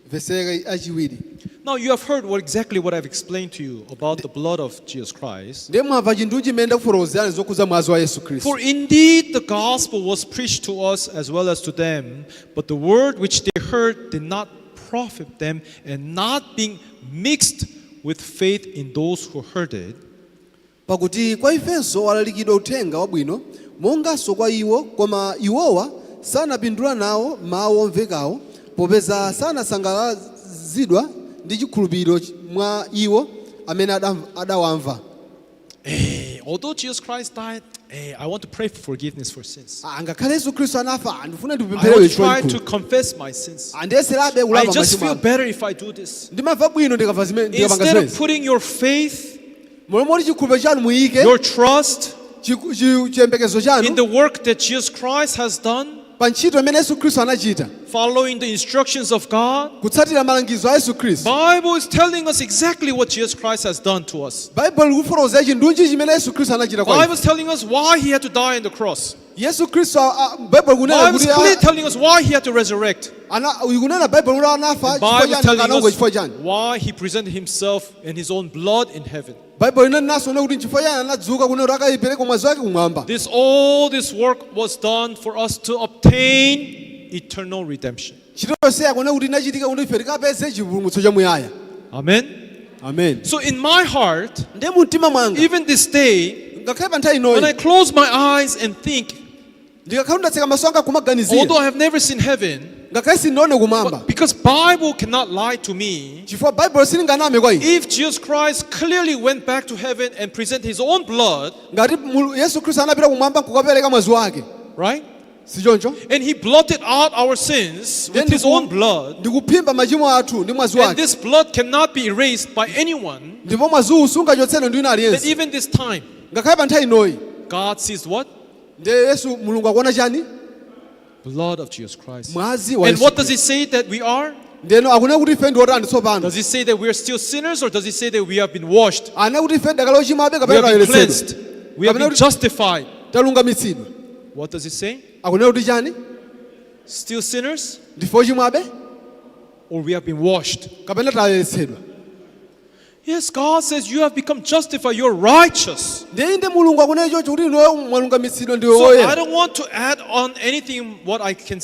Vesi yachiwiri. Now you have heard exactly what I've explained to you about the blood of Jesus Christ. Ndiye mwamva chinthu chimene ndakufotokozerani zokhuza mwazi wa Yesu Khristu. For indeed the gospel was preached to us as well as to them, but the word which they heard did not profit them, and not being mixed with faith in those who heard it. Pakuti kwa ifenso walalikidwa uthenga wabwino monganso kwa iwo, koma iwowa sanapindula nawo mawu omvekawo, popeza sanasangalazidwa ndi chikhulupiriro mwa iwo amene adawamva. Hey, although Jesus Christ died, hey, I want to pray for forgiveness for sins. Ah, ngakhale Yesu Khristu anafa, ndifuna I ndipempherere want to try chifukwa to confess my sins. andiyeserabe I kulapa just machimo feel anga. better if I do this. Ndimamva bwino ndikamva zimene ndikapanga Instead of zimenezi. putting your faith, Momwe chikhulupiriro chanu muyike, your trust chiyembekezo in chanu the work that Jesus Christ has done, pa ntchito imene Yesu Khristu anachita, following the instructions of God, kutsatira malangizo a Yesu Khristu. Bible is telling us exactly what Jesus Christ has done to us. Baibulo likufotokozera chindunji chimene Yesu Khristu anachita kwa Bible ife. is telling us why he had to die on the cross. Yesu Khristu Baibulo likunena Bible is kuti clearly telling us why he had to resurrect. Ikunena Baibulo kuti anafa chifukwa Bible is chani, telling anauka us chifukwa chani. why he presented himself and his own blood in heaven. Baibulo linanenanso kuti chifukwa chani anadzuka, kunena kuti akayipereka mwazi wake kumwamba. This all this work was done for us to obtain eternal redemption. Ntchito yonse yakunena kuti inachitika kuti ife tikapeze chipulumutso chamuyaya. Amen. Amen. So in my heart, Ndiye mu mtima mwanga, even this day, ngakhale pa nthawi when I inoyi, close my eyes and think, ndikakhala ndatseka maso anga kumaganizira, although I have never seen heaven, ngakhale sindinaone kumwamba, but because Bible cannot lie to me, chifukwa Baibulo silinganame kwa ine, if Jesus Christ clearly went back to heaven and presented his own blood, ngati Yesu Khristu anapita kumwamba nkukapereka mwazi wake, right? Si choncho? And he blotted out our sins with his own blood. Ndikuphimba machimo athu ndi mwazi And wake. this blood cannot be erased by anyone. Ndipo mwaziwu sungachotsedwe ndi wina That aliyense. even this time, Ngakhale pa nthawi inoyi, God sees what? ndiye Yesu Mulungu akuona chani? Blood of Jesus Christ. Mwazi wa And Yesu what does Khristu. he say that we are? Ndeno akunena kuti ife ndi otani tsopano? Does he say that we are still sinners, or does he say that we have been washed? Anena kuti ife dakali ochimwabe We kapena have been tayeretsedwa? cleansed. We have been Kapena kuti justified. talungamitsidwa? What does he say? Akunena kuti chani? Still sinners, Ndife ochimwabe or we have been washed? kapena tayeretsedwa? Yes, God says you have become justified, you're righteous. Ndiye inde Mulungu akunena choncho kuti inuyo mwalungamitsidwa, ndiwe So I woyera. don't want to add on anything what I can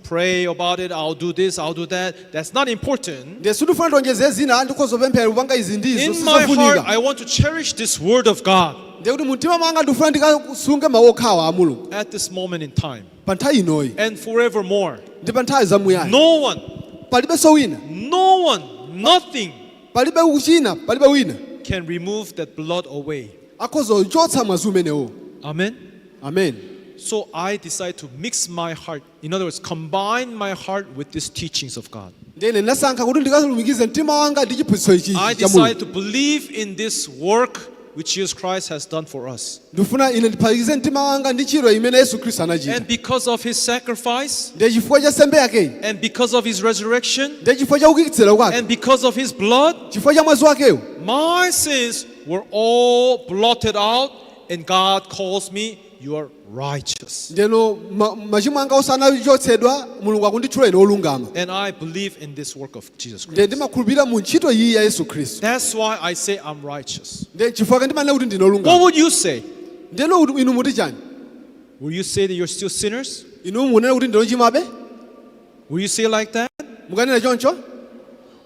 pray about it. I'll do this, I'll do that. That's not important. Ndiye sindifuna tionjezere zina, ndikhoza kupemphera kupanga izi ndizo, In my heart, sizofunika. I want to cherish this word of God Ndiye kuti mumtima mwanga ndikufuna ndikasunge mawu okhawa a Mulungu at this moment in time pa nthawi inoyi and forevermore. ndi pa nthawi zamuyaya. No one, Palibenso wina, no one, nothing palibe kuchina, palibe wina can remove that blood away. akhoza kuchotsa mwazi umenewo. Amen. Amen. So I decide to mix my heart. In other words, combine my heart with these teachings of God. Ndiye ine ndinasankha kuti ndikalumikize mtima wanga ndi chiphunzitso ichi I cha Mulungu. decide to believe in this work which Jesus Christ has done for us. Ndifuna ine ndiphatikize mtima wanga ndi ntchito imene Yesu Khristu anachita. And because of his sacrifice, Ndiye chifukwa cha nsembe yakeyi, and because of his resurrection, ndiye chifukwa cha kuukitsidwa kwake, and because of his blood, chifukwa cha mwazi wakewo, my sins were all blotted out, and God calls me, "You are righteous." ndeno machimo anga onse anachotsedwa, Mulungu akunditchula ine wolungama. And I believe in this work of Jesus Ndiye Christ. ndimakhulupirira mu ntchito iyi ya Yesu Khristu. That's why I say I'm righteous. Ndiye chifukwa chake ndimanena kuti ndine What wolungama. would you say? Ndeno inu muti chani? Will you say that you're still sinners? Inu munena kuti ndine ochimwabe? Will you say like that? Mukanena choncho?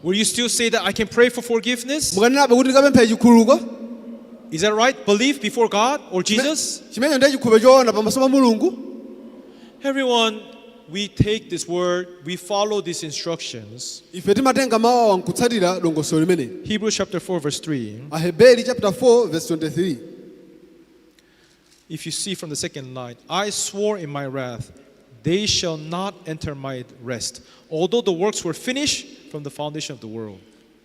Will you still say that I can pray for forgiveness? Mukanenabe kuti ndikapempha chikhululuko? Is that right? Belief before God or Jesus? Chimenecho ndiye chikhulupiriro choona pamaso pa Mulungu? Everyone, we take this word, we follow these instructions. Ife timatenga mawu awa nkutsatira dongosolo limeneli. Hebrews chapter 4, verse 3. Aheberi chapter 4 verse 23. If you see from the second line, "I swore in my wrath, they shall not enter my rest, although the works were finished from the foundation of the world."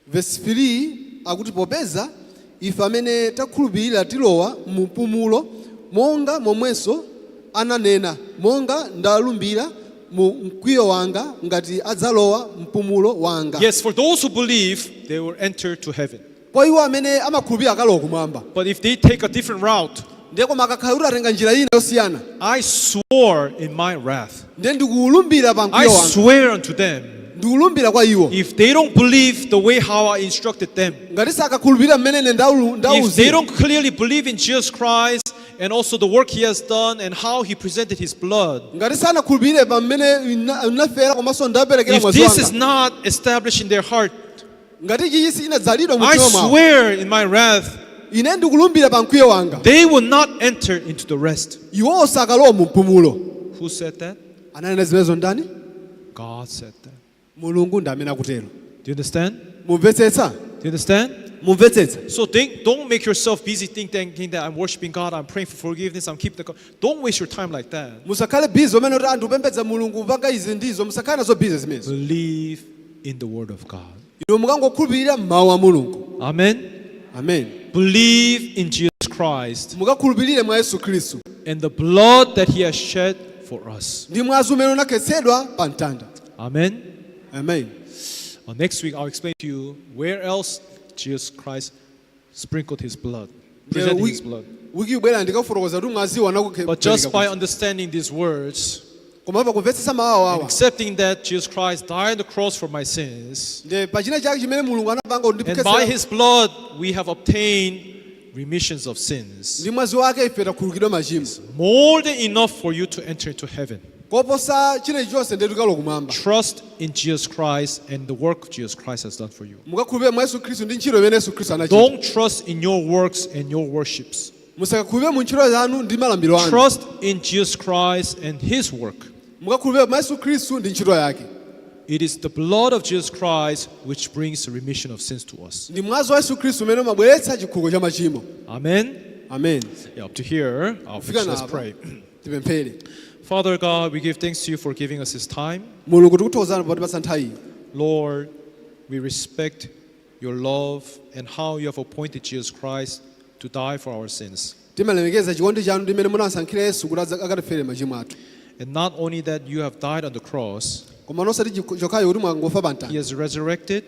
Verse 3 akuti popeza ife amene takhulupirira tilowa mu mpumulo monga momwenso ananena monga ndalumbira mu mkwiyo wanga ngati adzalowa mpumulo wanga. Yes, for those who believe, they will enter to heaven. Kwa iwo amene amakhulupirira akalowa kumwamba. But if they take a different route, Ndiye koma akakhala kuti atenga njira ina yosiyana, "I swore in my wrath." ndiye ndikulumbira pa I mkwiyo wanga. swear unto them, Ndikulumbira kwa iwo, if they don't believe the way how I instructed them, ngati sakakhulupirira mmene ine if they ndawuzira, don't clearly believe in Jesus Christ and also the work he has done and how he presented his blood, ngati sanakhulupirire pa mmene ndinafera komanso ndaperekera if mwazi this is wanga, not established in their heart, ngati chichi sichinadzalidwa mu I mtima mwawo, swear in my wrath, ine ndikulumbira pa mkwiyo wanga, they will not enter into the rest. Iwowo sakalowa mu mpumulo. Who said that? Ananena zimenezo ndani? God said that. Mulungu ndi amene akutero. Do you understand? Mumvetsetsa? Do you understand? Mumvetsetsa? So think, don't make yourself busy thinking that I'm worshiping God, I'm praying for forgiveness, I'm keeping the. Don't waste your time like that. Musakhale busy umene kuti anthu upembedza Mulungu kupanga izi ndizo, musakhale nazo busy zimenezo. Believe in the word of God. Inu mukangokhulupirira mawu a Mulungu. Amen. Amen. Believe in Jesus Christ Mukakhulupirire mwa Yesu Khristu and the blood that he has shed for us. ndi mwazi umene unakhetsedwa pa mtanda. Amen. Amen. Next week, I'll explain to you where else Jesus Christ sprinkled his blood, Ndiye presented his blood. Wiki ibwera ndikafotokoza kuti mwaziwo But just by understanding these words, Koma pakumvetsetsa mawu and awa, accepting that Jesus Christ died on the cross for my sins, ndiye pachina chake chimene Mulungu anapanga kuti and by ndiphekesera, his blood we have obtained remissions of sins, ndi mwazi wake ife takhululukidwa machimo, more than enough for you to enter into heaven. Koposa chilichonse ndiye tikalowa kumwamba. Trust in Jesus Christ and the work Jesus Christ has done for you. Mukakhulupirire mwa Yesu Khristu ndi ntchito imene Yesu Khristu anachita. Don't trust in your works and your worships. Musakakhulupirire mu ntchito zanu ndi malambiro anu. Trust in Jesus Christ and his work. Mukakhulupirire mwa Yesu Khristu ndi ntchito yake. It is the blood of Jesus Christ which brings the remission of sins to us. Ndi mwazi wa Yesu Khristu umene umabweretsa chikhululuko cha machimo. Amen. Amen. Yeah, up to here, I'll Kufika finish. Let's na apa, pray. tipemphere. Father God, we give thanks to you for giving us this time. Mulungu, tikuthokozani potipatsa nthawi. Lord, we respect your love and how you have appointed Jesus Christ to die for our sins. Timalemekeza chikondi chanu ndi mmene munasankhira Yesu kuti akatifere machimo athu. And not only that you have died on the cross, Koma nosati chokhayo kuti mwangofa pa he mtanda, has resurrected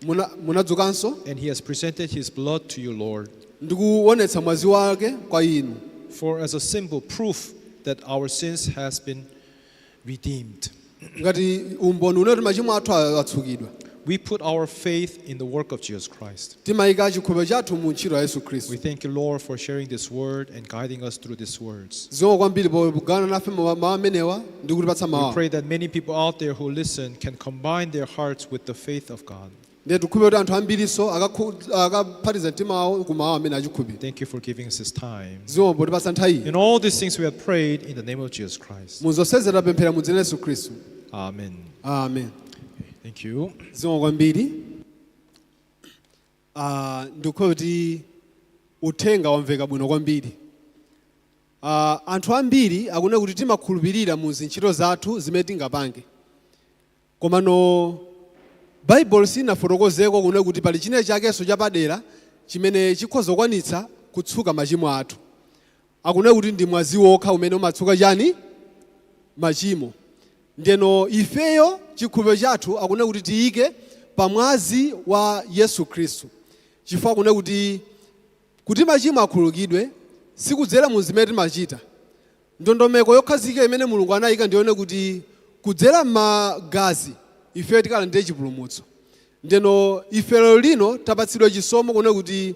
munadzukanso and he has presented his blood to you, Lord, ndi kuonetsa mwazi wake kwa inu, for as a symbol proof that our sins has been redeemed. Ngati umboni une kuti machimo athu atsukidwa. We put our faith in the work of Jesus Christ. Timayika chikhulupiriro chathu mu ntchito ya Yesu Khristu. We thank you, Lord, for sharing this word and guiding us through these words. Zikomo kwambiri pogawana nafe mawu amenewa ndi kutipatsa We mawu. Pray that many people out there who listen can combine their hearts with the faith of God. Ndiye tikhulupirira kuti anthu ambirinso akaphatiza mtima wawo ku mawu amene achikhulupiriro. Thank you for giving us this time. Zikomo potipatsa nthawi iyi. In all these things we have prayed in the name of Jesus Christ. Mu zonsezi tapemphera mu dzina la Yesu Khristu. Amen. Amen. Thank you. Zikomo kwambiri. Ndikukhulupirira kuti uthenga wamveka bwino kwambiri. Anthu ambiri akunena kuti timakhulupirira mu zintchito zathu zimene tingapange, komano Baibulo sinafotokozeko kunena kuti pali china chakenso chapadera chimene chikhoza kukwanitsa kutsuka machimo athu. Akunena kuti ndi mwazi wokha umene umatsuka chani? Machimo. Ndeno ifeyo chikhulupiriro chathu akunena kuti tiyike pa mwazi wa Yesu Khristu, chifukwa akunena kuti machimo akhululukidwe sikudzera mu zimene timachita. Ndondomeko yokhazikika imene Mulungu anayika ndiyone kuti kudzera m'magazi ifeyo tikalandire chipulumutso. Ndeno ife lero lino tapatsidwa chisomo kunena kuti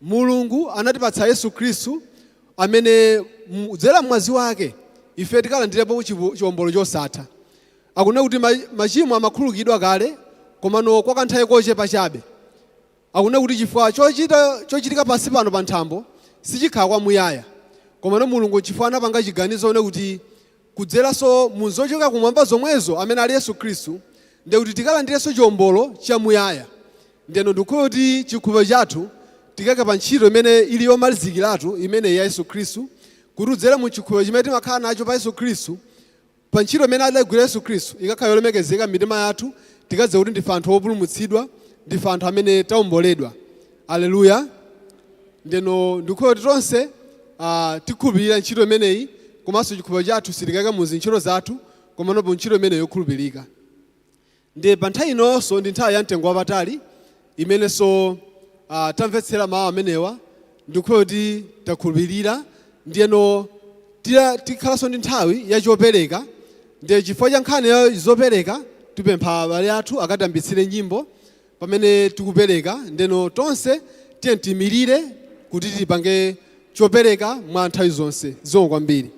Mulungu anatipatsa Yesu Khristu amene kudzera mwazi wake ife tikalandirepo chiwombolo chosatha. Akunena kuti machimo amakhululukidwa kale, komano kwa kanthawi kochepa chabe. Akunena kuti chifukwa chochitika pansi pano pa nthambo sichikhala kwamuyaya, komano Mulungu chifukwa anapanga chiganizo one kuti kudzeranso mu zochoka kumwamba zomwezo amene ali Yesu Khristu, ndiye kuti tikalandirenso chiwombolo chamuyaya. Ndeno ndikukhulupirira kuti chikhulupiriro chathu tikayika pa ntchito imene ili yomalizikiratu imene ya Yesu Khristu, kuti kudzera mu chikhulupiriro chimene timakhala nacho pa Yesu Khristu, pa ntchito imene adagwira Yesu Khristu, ikakhala yolemekezeka m'mitima yathu, tikadziwa kuti ndife anthu opulumutsidwa, ndife anthu amene tawomboledwa. Aleluya! Ndeno ndikukhulupirira kuti tonse tikhulupirira ntchito imeneyi, komanso chikhulupiriro chathu sitikayika mu zintchito zathu, komano mu ntchito imeneyi yokhulupirika. Ndi pa nthawi inonso ndi nthawi ya mtengo wapatali imenenso tamvetsera mawu amenewa. Ndikukhulupirira kuti takhulupirira. Ndiyeno tikhalanso ndi nthawi yachopereka. Ndiye chifukwa cha nkhani ya zopereka, tipempha abale athu akatambitsire nyimbo pamene tikupereka. Ndeno tonse tiye tiyimirire kuti tipange chopereka mwa nthawi zonse. Zikomo kwambiri.